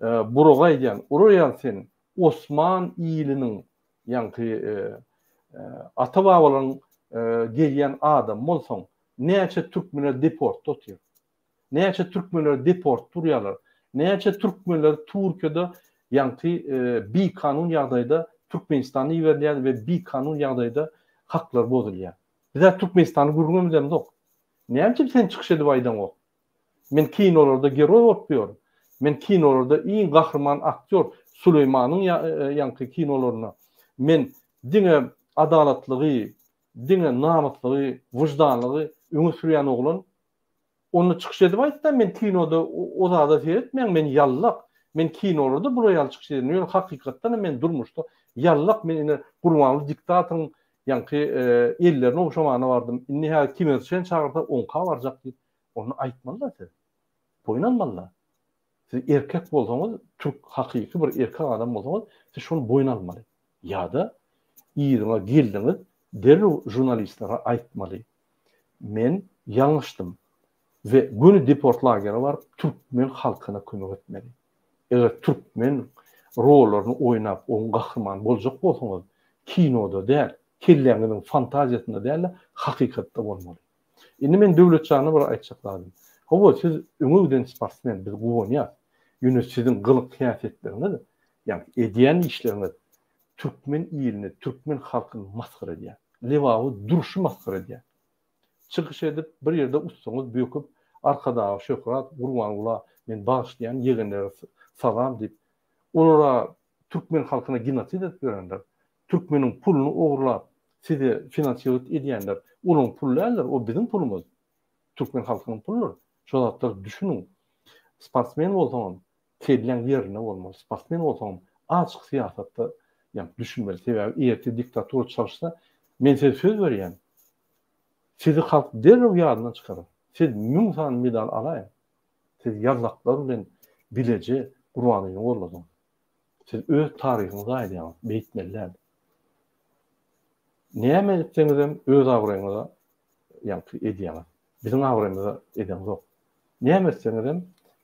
Buraga aýdýan, olar ýaly sen Osman iliniň ýaňky ata-babalaryň gelýän adamy bolsaň, näçe türkmenler deportda otyr. Näçe türkmenleri deport urýarlar. Näçe türkmenleri Türkiýede ýaňky bikanun ýagdaýda Türkmenistana iberilýär we bikanun ýagdaýda haklary bozulýar. Bizä Türkmenistany gürrüňem edemzok. Näme üçin sen çykyş edip aýdaňok? Men kinolarda geroý bolup ýörün. Men kinolarda iň gahryman aktýor Suleýmanyň ýaňky kinolarynda men diňe adalatlygy, diňe namyslygy, wyždanlygy öňe sürýän oglan Onda çykyş edip aýtda men kinoda o zada seretmäň men ýallak men kinolarda bular ýaly çykyş ederin ýöne hakykatdanam men durmuşda ýallak men ine Gurbanguly diktatoryň ýaňky ellerini ogşamana bardym indi häzir Kim Ir Çen çagyrsa oňka barjak diýip onda aýtmalyda siz boýun almalyda siz erkek bolsaňyz türk hakyky bir erkek adam bolsaňyz siz şony boýun almaly ýa-da yzyňa geldiňiz derrew žurnalistlere aýtmaly Men ýalňyşdym we göni deport lagere baryp türkmen halkyna kömek etmeli. Eger türkmen rollaryny oýnap oň gahrymany boljak bolsaňyz kinoda däl, kelläňiziň fantaziýasynda däl-de hakykatda bolmaly. Indi men Döwletjana bir aýtjak zadym. Hawa siz öňe giden sportsmen biz guwanýas. Ýöne siziň gylyk häsiýetleriňiz, ýagny edýän işleriňiz türkmen ilini, türkmen halkyny masgara edýär. Lebaby durşy masgara edýär. Çykyş edip bir ýerde utsaňyz böküp Arkadaga şöhrat, Gurbangula men bagyşlaýan ýegenlere salam diýip, olara türkmen halkyna genosid edip ýörenler, türkmeniň puluny ogurlap size finansirowat edýänler, olaň puly däldir, o biziň pulumyz. Türkmen halkynyň puludyr. Şo zatlara düşüniň. Sportsmen bolsaňam, Kelläň ýerinde bolmaly. Sportsmen bolsaňam azjyk syýasatda ýa düşünmeli. Sebäbi ertir diktatura çalyşsa men size söz berýän. Sizi halk derrew ýadyndan çykarar. Siz müň sany medal alaýyň. Siz ýallaklar bilen bileje Gurbangulyny golladyňyz. Siz öz taryhyňyzy aýdýaňyz, beýtmeli däl. Näme etseňizem öz abraýyňyza ýaňky edýäňiz. Biziň abraýymyza edeňzok. Näme etseňizem,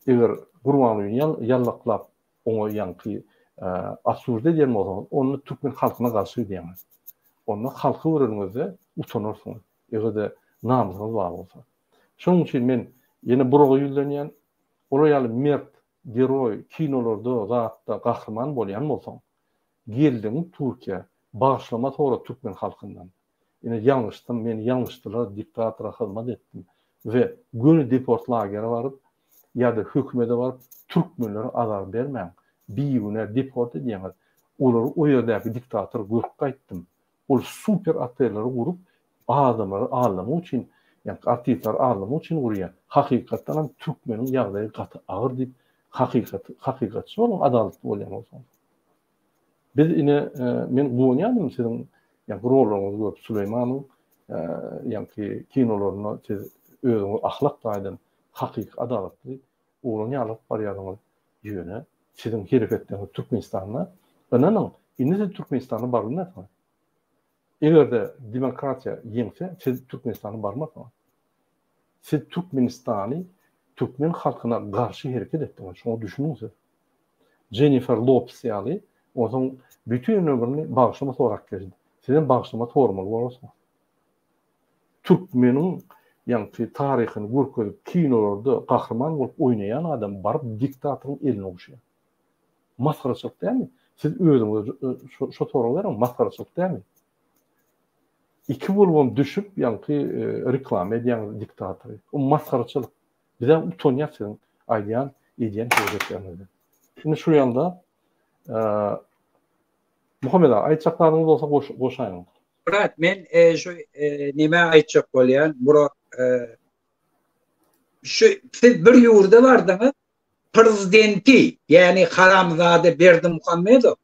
eger Gurbangulyny ýallaklap oňa ýaňky osužda edýän bolsaňyz, onda türkmen halkyna garşy gidýäňiz. Onda halky göreniňizde utanarsyňyz, eger-de namysyňyz bar bolsa. Şonuň üçin men ýene Buraga ýüzlenýän, olar ýaly mert, geroý, kinolarda, zatda gahryman bolýan bolsaň, geldiň Türkiýä, bagyşlama sora türkmen halkyndan. Ine ýalňyşdym, meni ýalňyşdylar, diktatora hyzmat etdim we göni deport lagere baryp ýa-da hökümede baryp türkmenlere azar bermäň, bigünä deport edýäňiz, olary o ýerdäki diktator görüp gaýtdym, ol super otelleri gurup adamlary aldamak üçin, ýagny artistleri aldamak üçin gurýar, hakykatdanam türkmeniň ýagdaýy gaty agyr diýip hakykaty hakykatçy boluň adalatly bolýan bolsaňyz. Biz ine men guwanýardym siziň ýaňky rollaryňyzy görüp Süleýmanyň ýaňky kinolarynda siz özüňiz ahlak taýdan hakyky adalatly oglan ýaly alyp barýardyňyz ýöne siziň hereketleriňiz Türkmenistanda ynanyň indi siz Türkmenistana barylmersiňiz egerde demokratiýa ýeňse siz Türkmenistana barmarsyňyz siz Türkmenistany türkmen halkyna garşy hereket etdiňiz şoňa düşüniň siz. Jennifer Lopes ýaly onsoň bütin ömrüni bagyşlama sorap gezdi. Sizem bagyşlama soramaly bolarsyňyz. Türkmeniň ýaňky taryhyny görkezip kinolarda gahryman bolup oýnaýan adam baryp diktatoryň eline ogşaýar. Masgaraçylyk dälmi? Siz özüňize şo soragy beriň, masgaraçylyk dälmi? Iki bolubam düşüp ýaňky reklama edýäňiz diktatory. O masgaraçylyk. Bizem utanýas siziň aýdýan, edýän hereketleriňizden. Indi şu ýanda Muhammet aga aýtjak zadyňyz bolsa goşaýyň. Myrat men şu neme aýtjak bolýan Murat şu siz bir ýurda bardyňyz prezidenti ýagny haramzada Berdimuhamedow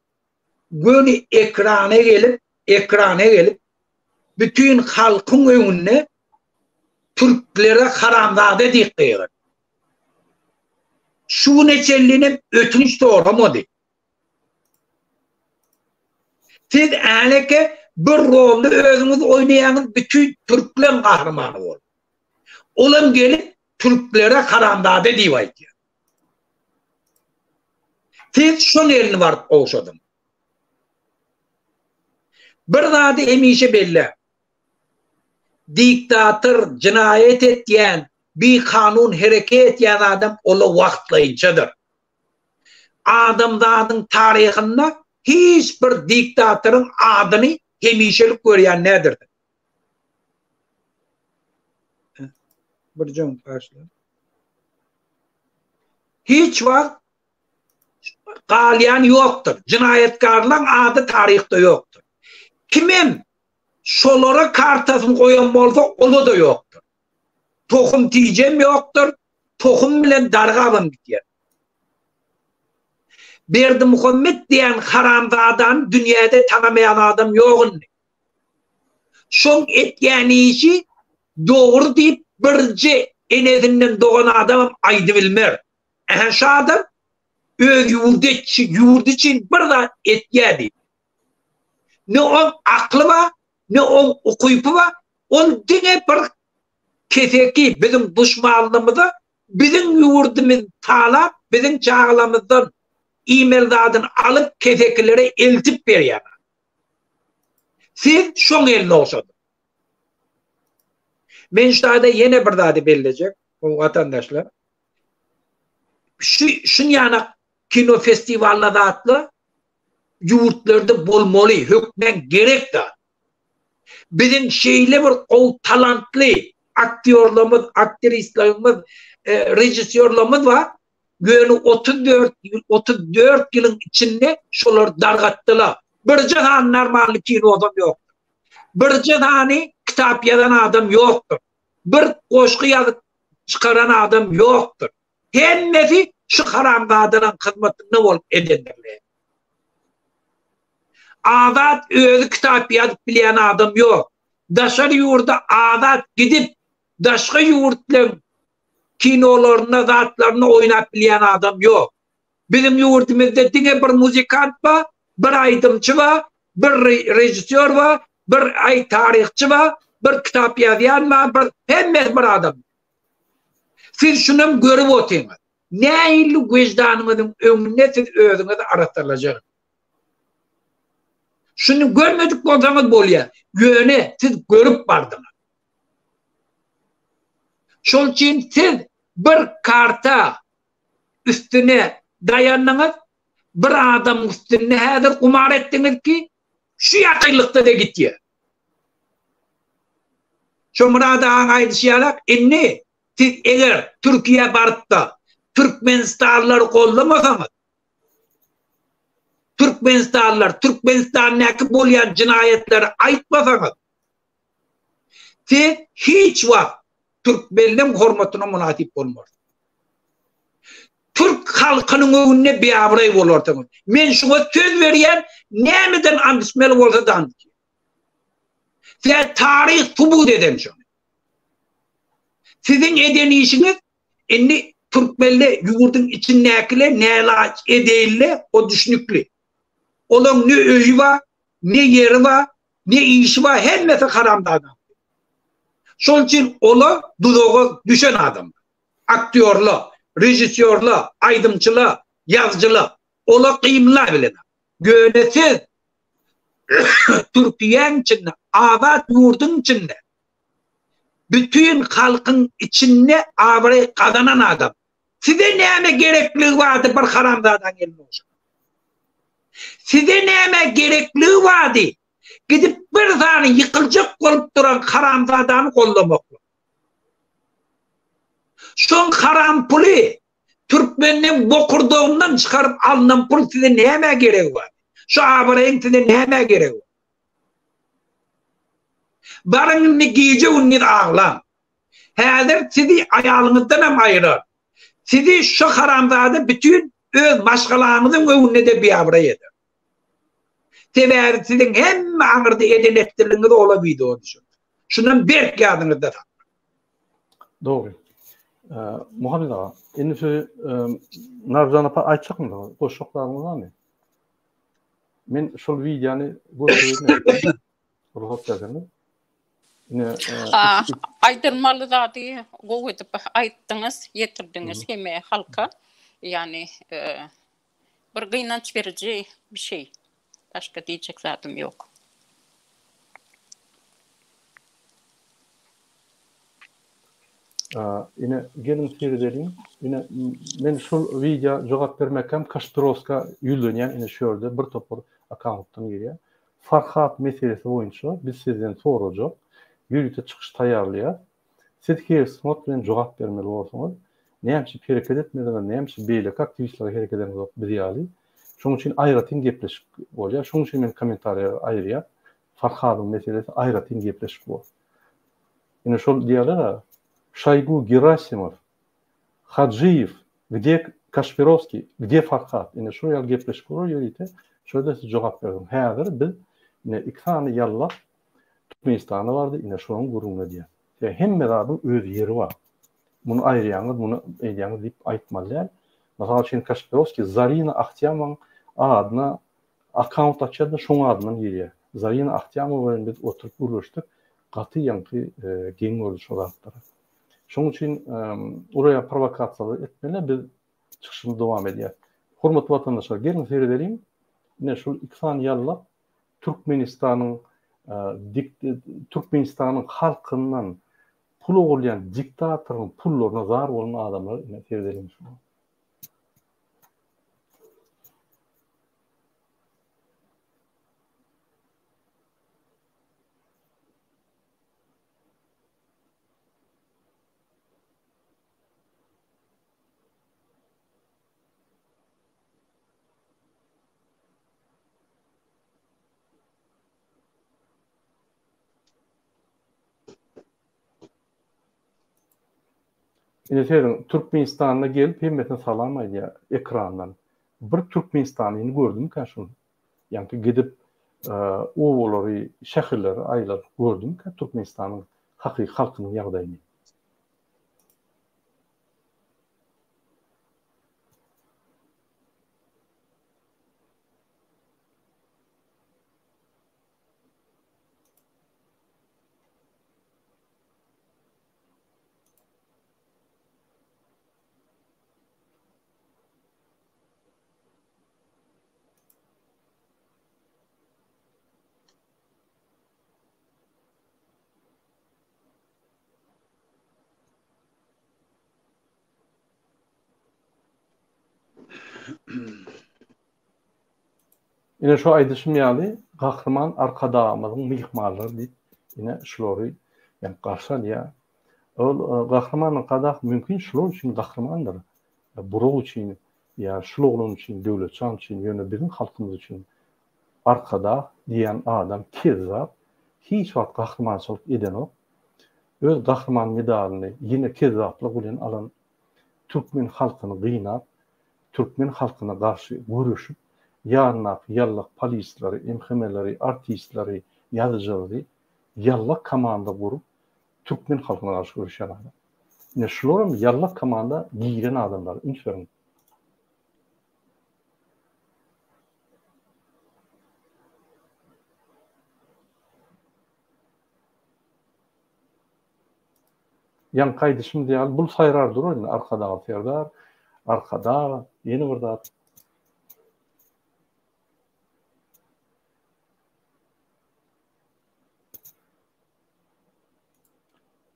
göni ekrana gelip ekrana gelip bütin halkyň öňünde Türklere haramzada diýip gygyrdy. Şu güne çenlinem ötünç soramady. Siz äneke bir rolny özüňiz oýnaýaňyz bütin türkleň gahrymany bolup. Olam gelip türklere haramzada diýip aýtýar. Siz şoň elini baryp gowşadyň. Bir zady hemişe belläň. Diktator, jenaýat etýän, bikanun hereket etýän adam ola wagtlaýynçadyr. Adamzadyň taryhynda hiç bir diktatoryň adyny hemişelik görýän nädirsiň? Bir jön başla. Hiç wagt galýan ýokdur. Jenaýatkarlaryň ady taryhda ýokdur. Kimem şolara kartasyny goýan bolsa, ola-da ýokdur. Tohum tijem ýokdur, tohum bilen dargabam gidýär. Berdimuhammet diýen haramzadany dünýäde tanamaýan adam ýok indi. Şoň etýän işi dogry diýip birje enesinden dogan adamam aýdybilmer. Ähä şu adam öz ýurdy ýurdy üçin bir zat etýär diýip. Ne oň akly bar, ne oň ukypy bar, ol diňe bir keseki biziň duşmanlygymyza biziň ýurdumyzy talap, biziň çagalarymyzdan iýmeli zadyny alyp kesekilere eltip berýär. Siz şoň eline ogşadyň. Men şu taýda ýene bir zady bellejek, gowy watandaşlar. Şu şunýanak kino festiwallar zatlar ýurtlarda bolmaly, hökmän gerek zat. Biziň şeýle bir gowy talantly aktýorlarymyz, aktrislarymyz, e, režissýorlarymyz bar. Ýöne 34 34 ýylyň içinde şolar dargatdylar. Birje sany normalny kino adam ýokdur. Birje sany kitap ýazan adam ýokdur. Bir goşgy ýazyp çykaran adam ýokdur. Hemmesi şu haramzadalaň hyzmatynda bolup edendirler. Azat özi kitap ýazyp bilýän adam ýok. Daşary ýurda azat gidip, daşga ýurtlaryň kinolarynda, zatlarynda oýnap bilýän adam ýok. Biziň ýurdumyzda diňe bir muzikant bar, bir aýdymçy bar, bir režissýor bar, bir aý taryhçy bar, bir kitap ýazýan bar, bir hemmesi bir adam. Siz şunam görüp otyňyz. Nähili wejdanyňyzyň öňünde siz özüňizi arassalajak. Şuny görmedik bolsaňyz bolýar. Ýöne siz görüp bardyňyz. Şol üçin siz bir karta üstüne daýandyňyz, bir adamyň üstünde häzir gumar etdiňiz ki, şu ýakynlykda-da gitýär. Şo Myrat agaň aýdyşy ýalak, indi siz eger Türkiýä baryp-da türkmenistanlylary goldamasaňyz, türkmenistanlylar Türkmenistandaky bolýan jenaýatlary aýtmasaňyz, siz hiç wagt türkmenleň hormatyna mynasyp bolmarsyňyz. Türk halkynyň öňünde biabraý bolarsyňyz. Men şuňa söz berýän, nämeden and içmeli bolsa-da and içýän. Sebäbi taryh subut eden şony. Siziň eden işiňiz indi türkmenle ýurduň içindäkile nälaç edeýinle o düşnükli. Olaň ne öýi bar, ne ýeri bar, ne işi bar, hemmesi haramzada. Şol üçin ola duzaga düşen adamlar. Aktýorlar, režissýorlar, aýdymçylar, ýazyjylar ola gymla bilen. Ýöne siz Türkiýäň içinde, azat ýurduň içinde bütin halkyň içinde abraý gazanan adam. Size näme gerekligi bardy bir haramzadaň eline ogşamak? Size näme gerekligi bardy gidip bir sany ýykyljak bolup duran haramzadany gollamaklyk? Şoň haram puly türkmenden bokurdagyndan çykaryp alnan pul size nämä geregi bar? Şu abraýyň size nämä geregi bar? Baryň indi gije gündiz aglaň. Häzir sizi aýalyňyzdan hem aýyrar. Sizi şu haramzada bütin öz maşgalaňyzyň öňünde-de biabraý eder. Sebäbi siziň hemme aňyrda eden etdiligiňizi ola wideo düşürdi. Şundan berk ýadyňyzda saklaň. Dogry. Muhammet aga, indi sözi Narjan apa aýtjakmy? Goşjak zadyňyz barmy? Men şol wideony görkezeyim. Rugsat berseňiz. Ine, aýdylmaly zady gowy edip aýtdyňyz, ýetirdiňiz hemme halka. Ýagny bir gynanç beriji bir şey. Başga diýjek zadym ýok. Ine, geliň seredeliň. Ine, men şol wideo jogap bermekkäm Kaşpirowska ýüzlenýän, ine şu ýerde bir topar akkauntdan girýär. Farhat meselesi boýunça biz sizden sorajak, ýörite çykyş taýýarlaýas. Siz Hersmot bilen jogap bermeli bolsaňyz, näme üçin hereket etmediňiz, näme üçin beýleki aktiwistlere hereket edeňizok biz ýaly. Şonuň üçin aýratyn gepleşik bolýar. Şonuň üçin men kommentariýa aýyrýan. Farhadyň meselesi aýratyn gepleşik bor. Ine şol diýýärler-ä, Şoýgu Gerasimow, Hajyýew, gde Kaşpirowskiý, gde Farhad? Ine şol ýaly gepleşik bolar ýörite. Şo ýerde siz jogap berdiň. Häzir biz ine iki sany ýallak Türkmenistana bardy, ine şonuň gürrüňini edýäs. Sebäbi hemme zadyň öz ýeri bar. Muny aýyrýaňyz, muny edýäňiz diýip aýtmaly däl. Mysal üçin Kaşpirowskiý Zarina Ahtýamowyň adyna Akkaunt açýar-da şoň adyndan girýär. Zarina Ahtýamowa bilen biz oturyp gürleşdik. Gaty ýaňky geň gördi şo zatlary. Şoň üçin uraýa prowokasiýalar etmeli biz çykyşymyzy dowam edýäs. Hormatly watandaşlar geliň seredeliň. Ine şul iki sany ýallak Türkmenistanyň Türkmenistanyň halkyndan pul ogurlaýan diktatoryň pullaryna zar bolan adamlar ine seredeliň şuňa. Ine serediň, Türkmenistanda gelip hemmesine salam aýdýar ekrandan. Bir türkmenistanlyny gördümikä şuny? Ýaňky gidip. Obalary, şäherleri aýlanyp gördümikä Türkmenistanyň hakyky halkynyň ýagdaýyny? Ine şu aýdyşym ýaly Gahryman Arkadagymyzyň myhmanlary diýip ine şulary ýa garşy alýar. Ol Gahryman Arkadag mümkin şular üçin gahrymandyr. Burak üçin ýa şul oglan üçin Döwletjan üçin ýöne biziň halkymyz üçin Arkadag diýen adam kezzap hiç wagt gahrymançylyk edenok. Öz gahryman medalyny ýene kezzaplyk bilen alan türkmen halkyny gynap türkmen halkyna garşy göreşip ýanyndaky ýallak polisleri MHM-leri artistleri ýazyjylary ýallak komanda gurup türkmen halkyna garşy göreşýän adam. Ine şularam ýallak komanda giren adamlar üns beriň. Ýaňky aýdyşymyz ýaly bul saýrar durar indi Arkadag Serdar, Arkadag ýene bir zat.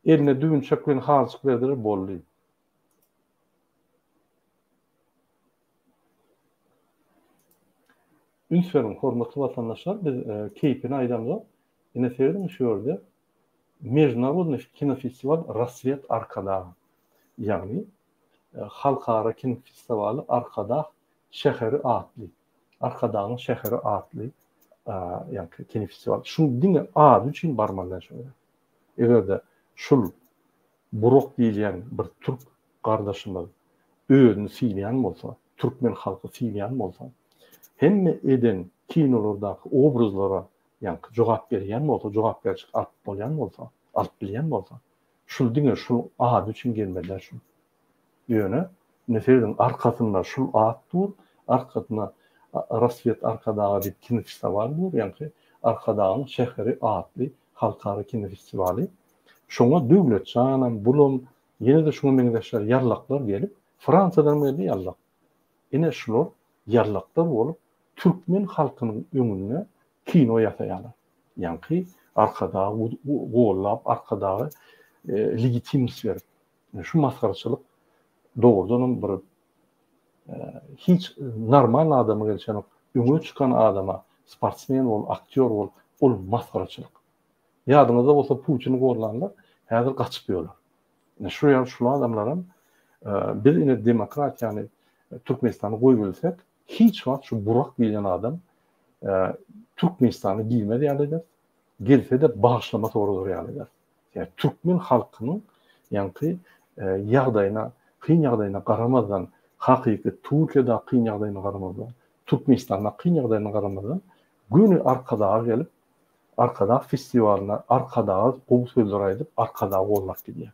Eline düwünçek bilen halçyk berdiler boldy. Üns beriň hormatly watandaşlar biz keýpini aýdamzok. Ine serediň şu ýerde Mejdunarodnyý kinofestiwal Rasswet Arkadaga. Ýagny halkara kinofestiwaly Arkadag şäheri atly Arkadagyň şäheri atly ýaňky kinofestiwal. Şuň diňe ady üçin barmaly däl şo ýere. Eger-de şul Burak diýilýän bir türk gardaşymyz özüni sylaýan bolsa, türkmen halky sylaýan bolsa, hemme eden kinolardaky obrazlara ýaňky jogap berýän bolsa, jogapkärçilik alyp bolýan bolsa, alyp bilýän bolsa, şul diňe şul ady üçin gelmeli däl şul. Ýöne, indi serediň, arkasynda şul at dur, arkasynda Rasswet Arkadaga diýip kinofestiwal dur, ýaňky Arkadagyň şäheri atly halkara kinofestiwaly. Şoňa Döwletjanam, bulam, ýene-de şuňa meňzeşler ýallaklar gelip, Fransiýadanam geldi ýallak. Ine şular ýallaklar bolup, türkmen halkynyň öňünde kino ýasaýarlar. Ýaňky Arkadagy gollap, Arkadaga legitimnost berip. Şu masgaraçylyk dogrudanam bir hiç normal adama gelişenok. Öňe çykan adama, sportsmen bol, aktýor bol, ol masgaraçylyk. Ýadyňyzda bolsa Putini gollanlar häzir gaçyp ýörler. Ine şu ýaly şul adamlaram biz ine demokratiýany Türkmenistanda goýubilsek hiç wagt şu Burak diýlen adam Türkmenistana girmez ýaly ederis. Gelse-de bagyşlama soradar ýaly ederis. Ýa türkmen halkynyň ýaňky ýagdaýyna, kyn ýagdaýyna garamazdan, hakyky Türkiýedäki kyn ýagdaýyna garamazdan, Türkmenistandaky kyn ýagdaýyna garamazdan, göni Arkadaga gelip, Arkadag festiwalyna Arkadaga gowy sözler aýdyp, Arkadagy gollap gidýär.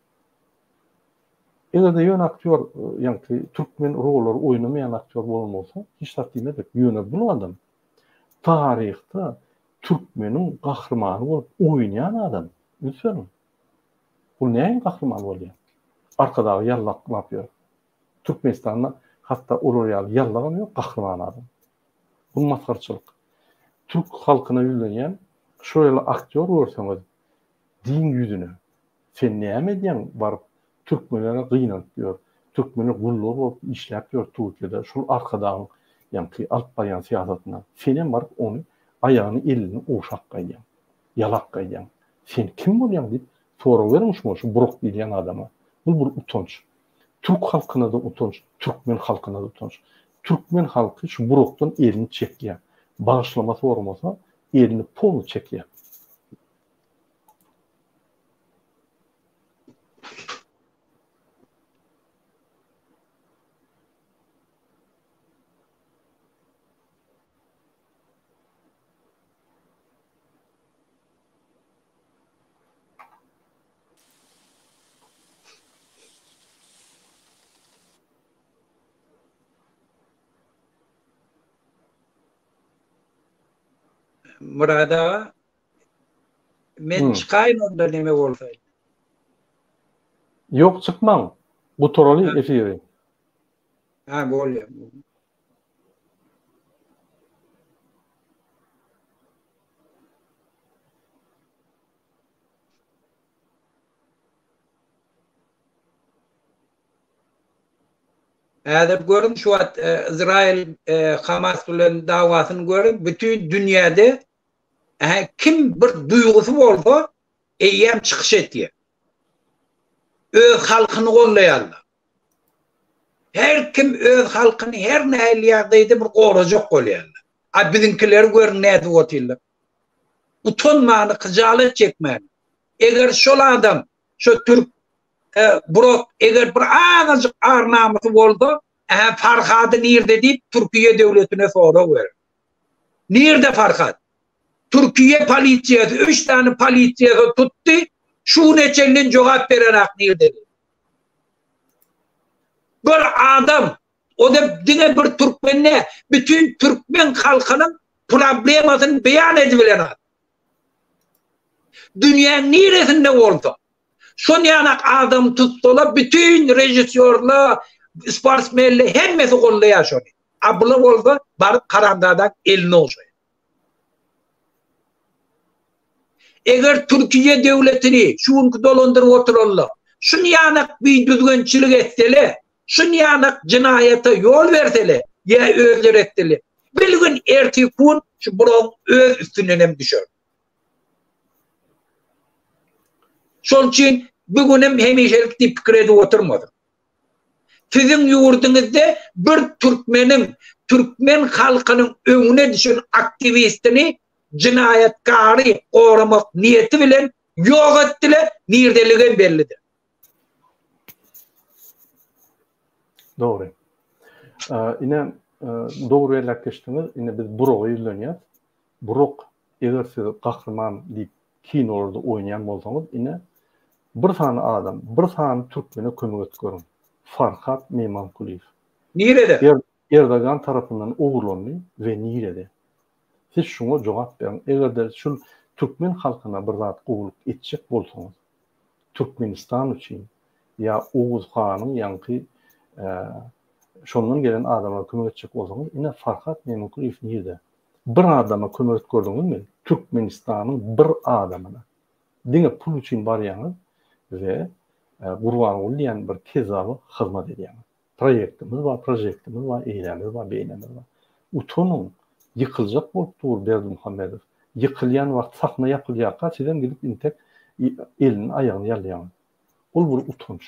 Eger-de ýöne aktýor, ýaňky türkmen rollary oýnamaýan aktýor bolan bolsa, hiç zat diýmezdik. Ýöne bul adam taryhda Türkmeniň gahrymany bolup oýnaýan adam. Üns beriň. Bul näme gahryman bolýar? Arkadagy ýallaklap ýör. Türkmenistanda hatda olar ýaly ýallagam ýok gahryman adam. Bu masgarçylyk. Türk halkyna ýüzlenýän şol ýaly aktýor görseňiz diň ýüzüne. Sen näme edýäň baryp türkmenlere gynanyp ýör. Türkmenler gullar bolup işläp ýör Türkiýede şol Arkadagyň ýaňky alyp barýan syýasatyna. Senem baryp ony aýagyny elini ogşap gaýdýaň. Ýalap gaýdýaň. Sen kim bolýaň diýip sorag beriň şuňa şu Burak diýilýän adama. Bul bir utanç. Türk halkynada utanç, türkmen halkynada utanç. Türkmen halky şu Burakdan elini çekýär. Bagyşlama soramasa elini polny çekýär. Murad aga, men çykaýyn onda neme bolsa. Ýok çykmaň. Gutaraly efiri. Ha bolýa. Häzir görüň şu wagt Izrail Hamas bilen dawasyny görüň bütin dünýäde kim bir duýgusy bolsa eýýäm çykyş etýär. Öz halkyny gollaýarlar. Her kim öz halkyny her nähili ýagdaýda bir gorajak bolýarlar. A biziňkileri görüň nädip otyrlar. Utanmany, hyjalat çekmäni. Eger şol adam, şo türk Burak eger bir azajyk ar-namysy bolsa, ä Farhady nirde diýip Türkiýe döwletine sorag berer. Nirde Farhad? Türkiýe polisiýasy üç sany polisiýasy tutdy, şu güne çenli jogap berenak nirde diýip. Bir adam, o-da diňe bir türkmen däl, bütin türkmen halkynyň problemasyny beýan edibilen adam. Dünýäň niresinde bolsa, şon ýanak adam tutsalar, bütin režissýorlar, sportsmenler hemmesi gollaýar şony. A bular bolsa baryp haramzadaň elini ogşaýar. Eger Türkiýe döwletini şu günki dolandyryp oturanlar şun ýanak bidüzgünçilik etsele, şun ýanak jenaýata ýol bersele ýa özleri etsele, bilgin ertir-kun şu bulaň öz üstünden hem düşer. Şonuň üçin bu günem hemişelik diýip pikir edip oturmasyn. Siziň ýurduňyzda bir türkmeniň, türkmen halkynyň öňüne düşen aktiwistini jenaýatkary goramak niýeti bilen ýok etdiler, nirdeligem bellidir. Dogry. Ine, dogry belläp geçdiňiz. Ine biz Buraga ýüzlenýäs. Burak, eger siz gahryman diýip kinolarda oýnaýan bolsaňyz, ine, bir sany adam, bir sany türkmene kömek edip görüň. Farhat Meýmankulyýew. Nirede? Erdogan tarapyndan ogurlandy we nirede? Siz şuňa jogap beriň. Eger-de şul türkmen halkyna bir zat gowulyk etjek bolsaňyz, Türkmenistan üçin ýa Oguz hanyň ýaňky şondan gelen adamlara kömek etjek bolsaňyz, ine Farhat Meýmankulyýew nirde? Bir adama kömek edip gördüňizmi? Türkmenistanyň bir adamyna. Diňe pul üçin barýaňyz we Gurbanguly diýen bir kezzaba hyzmat edýäňiz. Proýektimiz bar, prožektimiz bar, eýlämiz bar, beýlämiz bar. Utanyň, ýykyljak bolup dur Berdimuhamedow. Ýykylýan wagt sahna ýapylýarka sizem gidip intek elini aýagyny ýalýaňyz. Ol bir utanç.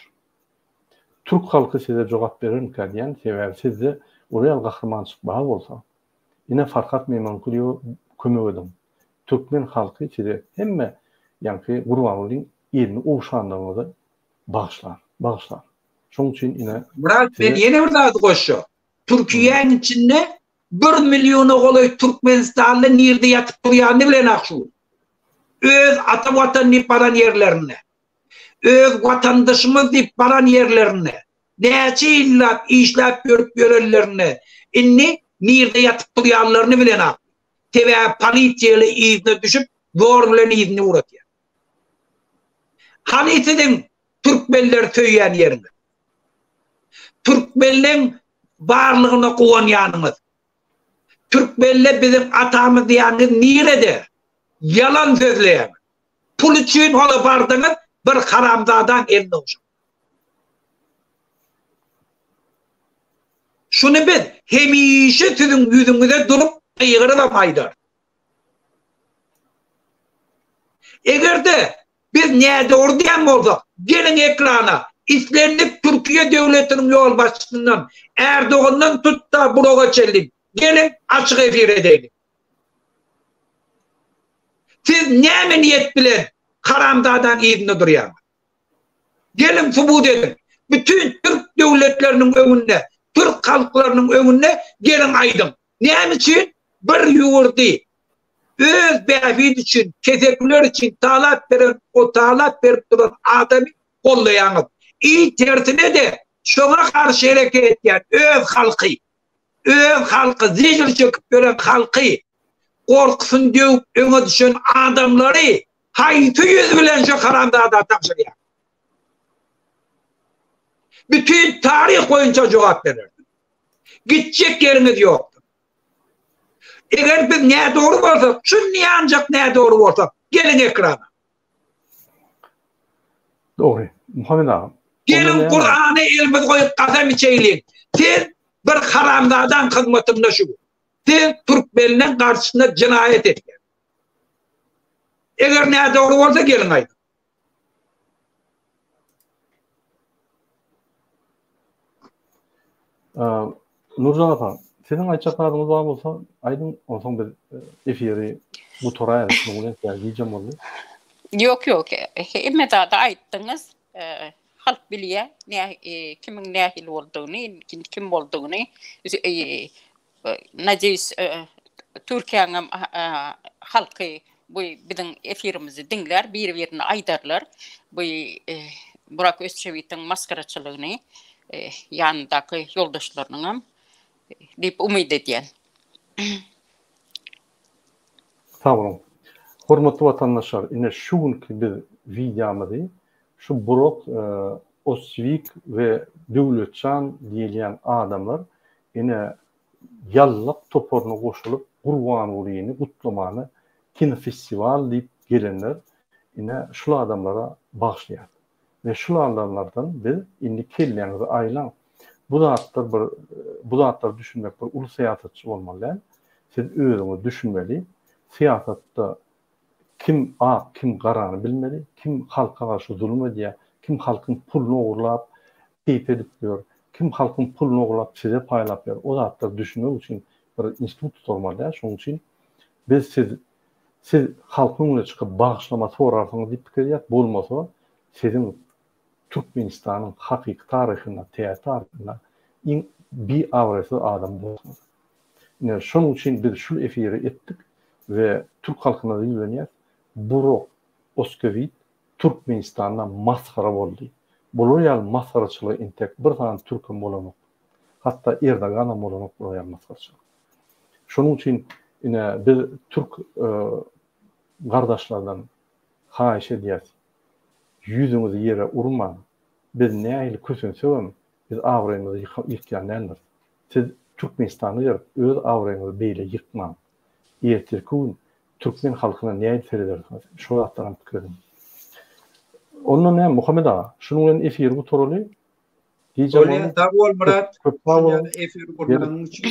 Türk halky size jogap berermikä diýýän, sebäbi sizde olar ýaly gahrymançylyk bar bolsa, Ine Farhat Meýmankulyýewe kömek ediň. Türkmen halky size hemme ýaňky Gurbangulyň elini ogşanlygyňyzy bagyşlar. Bagyşlar. Şoň üçin ine Myrat men ýene bir zady goşjak. Türkiýäň içinde bir milliona golaý türkmenistanly nirde ýatyp turýanyny bilenak şu gün. Öz ata watan diýip baran ýerlerinde. Öz watandaşymyz diýip baran ýerlerinde. Näçe ýyllap işläp ýörüp ýörenlerini, indi nirde ýatyp turýanlaryny bilenok. Sebäbi polisiýaly yzyna düşüp, zor bilen yzyna ugratýar. Hany siziň türkmenleri söýýän ýeriňiz? Türkmenleň barlygyna guwanýanyňyz? Türkmenler biziň atamyz diýýäniňiz nirede? Ýalan sözleýäňiz. Pul üçin ola bardyňyz, bir haramzadaň eline ogşap. Şuny biz hemişe siziň ýüzüňize durup gygyrybam aýdarys. Eger-de biz nädogry diýen bolsak, geliň ekrana, islendik Türkiýe döwletiniň ýolbaşçysyndan, Ärdogandan tut-da Buraga çenli, geliň açyk efir edeýlik. Siz näme niýet bilen haramzadaň yzynda durýaňyz? Geliň subut ediň. Bütin türk döwletleriniň öňünde, türk halklarynyň öňünde geliň aýdyň. Näme üçin bir ýurdy öz bähbidi üçin, kesekiler üçin talap beren, o talap berip duran adamy gollaýaňyz. I tersine-de şoňa garşy hereket etýän öz halky, öz halky, zejir çekip ýören halky. gorkusyny döwüp öňe düşen adamlary haýsy ýüz bilen şu haramzada tabşyrýar? Bütin taryh boýunça jogap berersiňiz. Gitjek ýeriňiz ýokdur. Eger biz nädogry bolsak, şunýanjak nädogry bolsak, geliň ekrana. Dogry. Muhammet aga. Geliň Kurana elimizi goýup kasam içeýliň. Siz bir haramzadaň hyzmatynda şu gün. Siz türkmenleň garşysynda jenaýat edýäňiz. Eger nädogry bolsa geliň aýdyň. Nurjan apa, siziň aýtjak zadyňyz bar bolsa, aýdyň, onsoň biz efiri gutaraýarys. Şunuň bilen sebäbi gijem boldy. Ýok, ýok. Hemme zady aýtdyňyz. Halk bilýär, kimiň nähili boldugyny, kim boldugyny. Nadýeýs, Türkiýäniň halky bu biziň efirimizi diňlär, bir-birine aýdarlar. Bu Burak Özçewitiň masgaraçylygyny ýanyndaky ýoldaşlarynyňam diýip umyt edýän. Sag boluň. Hormatly watandaşlar, ine şu günki biz wideomyzy şu Burak Özçewik we Döwletjan diýilýän adamlar Ine, Ýallak toparyna goşulyp, Gurbangulyny gutlamana kinofestiwal diýip gelenler, ine, şul adamlara bagyşlaýarys. We şul adamlardan biz indi kelläňizi aýlaň. Bu zatlar bir, bu zatlara düşünmek bir uly syýasatçy bolmaly däl. Siz özüňiz düşünmeli. Syýasatda Kim ak, kim garany bilmeli, kim halka garşy zulum edýär, kim halkyň puluny ogurlap, keýp edip ýör, kim halkyň puluny ogurlap size paýlap ýör, o zatlara düşünmek üçin bir institut tutarmaly däl, şonuň üçin biz siz siz halkyň öňüne çykyp bagyşlama sorarsyňyz diýip pikir edýäs, bolmasa siziň Türkmenistanyň hakyky taryhynda, täze taryhynda iň biabraýsyz adam bolarsyňyz. Ine, şonuň üçin biz şul efiri etdik we türk halkyna ýüzlenýäs, Burak Özçewit Türkmenistanda masgara boldy. Bular ýaly masgaraçylygy entek bir sany türkem bolanok. Hatda Erdoganam bolanok bular ýaly masgaraçylyk. Şonuň üçin ine biz türk gardaşlardan haýyş edýäs, ýüzüňizi ýere urmaň. Biz nähili kösensegem biz abraýymyzy ýykýan däldiris. Siz Türkmenistana gelip öz abraýyňyzy beýle ýykmaň. Ertirki gün türkmen halkyna nädip seredersiňiz? Şo zatlaram pikir ediň. Onda näme Muhammet aga, şunuň bilen efiri gutaraly. Gije bolýar, sag bol Myrat. Köp sag boluň. Efiri gurnanyň üçin.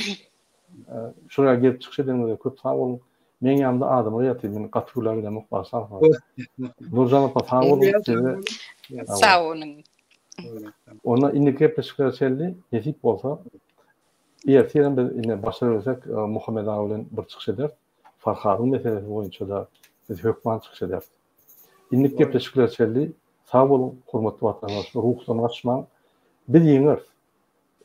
Şuraya gelip çykyş edeniňize köp sag boluň. Meň ýanymda adamlar ýatyr, men gaty gürläp bilemok, bagyşlarsyňyz. Nurjan apa sag boluň size. Sag boluň. Onda indiki gepleşiklere çenli nesip bolsa ertirem biz ine başarabilsek Muhammet aga bilen bir çykyş ederis. Farhadyň meselesi boýunça-da biz hökman çykyş ederis. Indiki gepleşiklere çenli sag boluň hormatly watandaşlar ruhdan gaçmaň. Biz ýeňeris.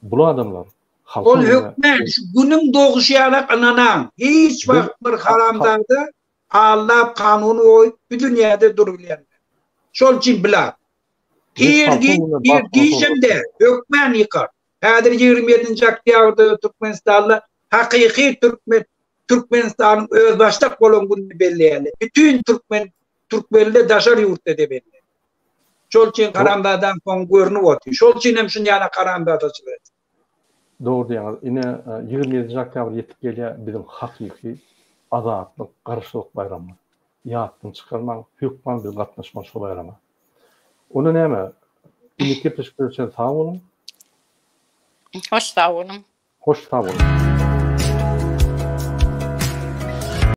Bul adamlar halkyň Ol hökmän şu günüň doguşy ýalak ynanaň. Hiç wagt bir haramzada allap kanuny goýup bu dünýäde durubilýän däl. Şol üçin bilap. Ir giç, ir giçem däl, hökmän ýykar. Häzir 27-nji oktýabrda Türkmenistanda hakyky türkmen Türkmenistanyň özbaşdak bolan gününi belleýärler. Bütin türkmen türkmenler daşary ýurtda-da belleýär. Şol üçin haramzadaň soňy görnüp otyr. Şol üçin hem şuny ýaly haramzadaçylyk edýär. Dogry diýýäňiz. Ine, 27-nji oktýabr ýetip gelýär, biziň hakyky azatlyk, garaşsyzlyk baýramymyz. Ýatdan çykarmaň, hökman biz gatnaşmaly şo baýrama. Onda näme, indiki gepleşiklere çenli sag boluň. Hoş sag boluň. Hoş sag boluň.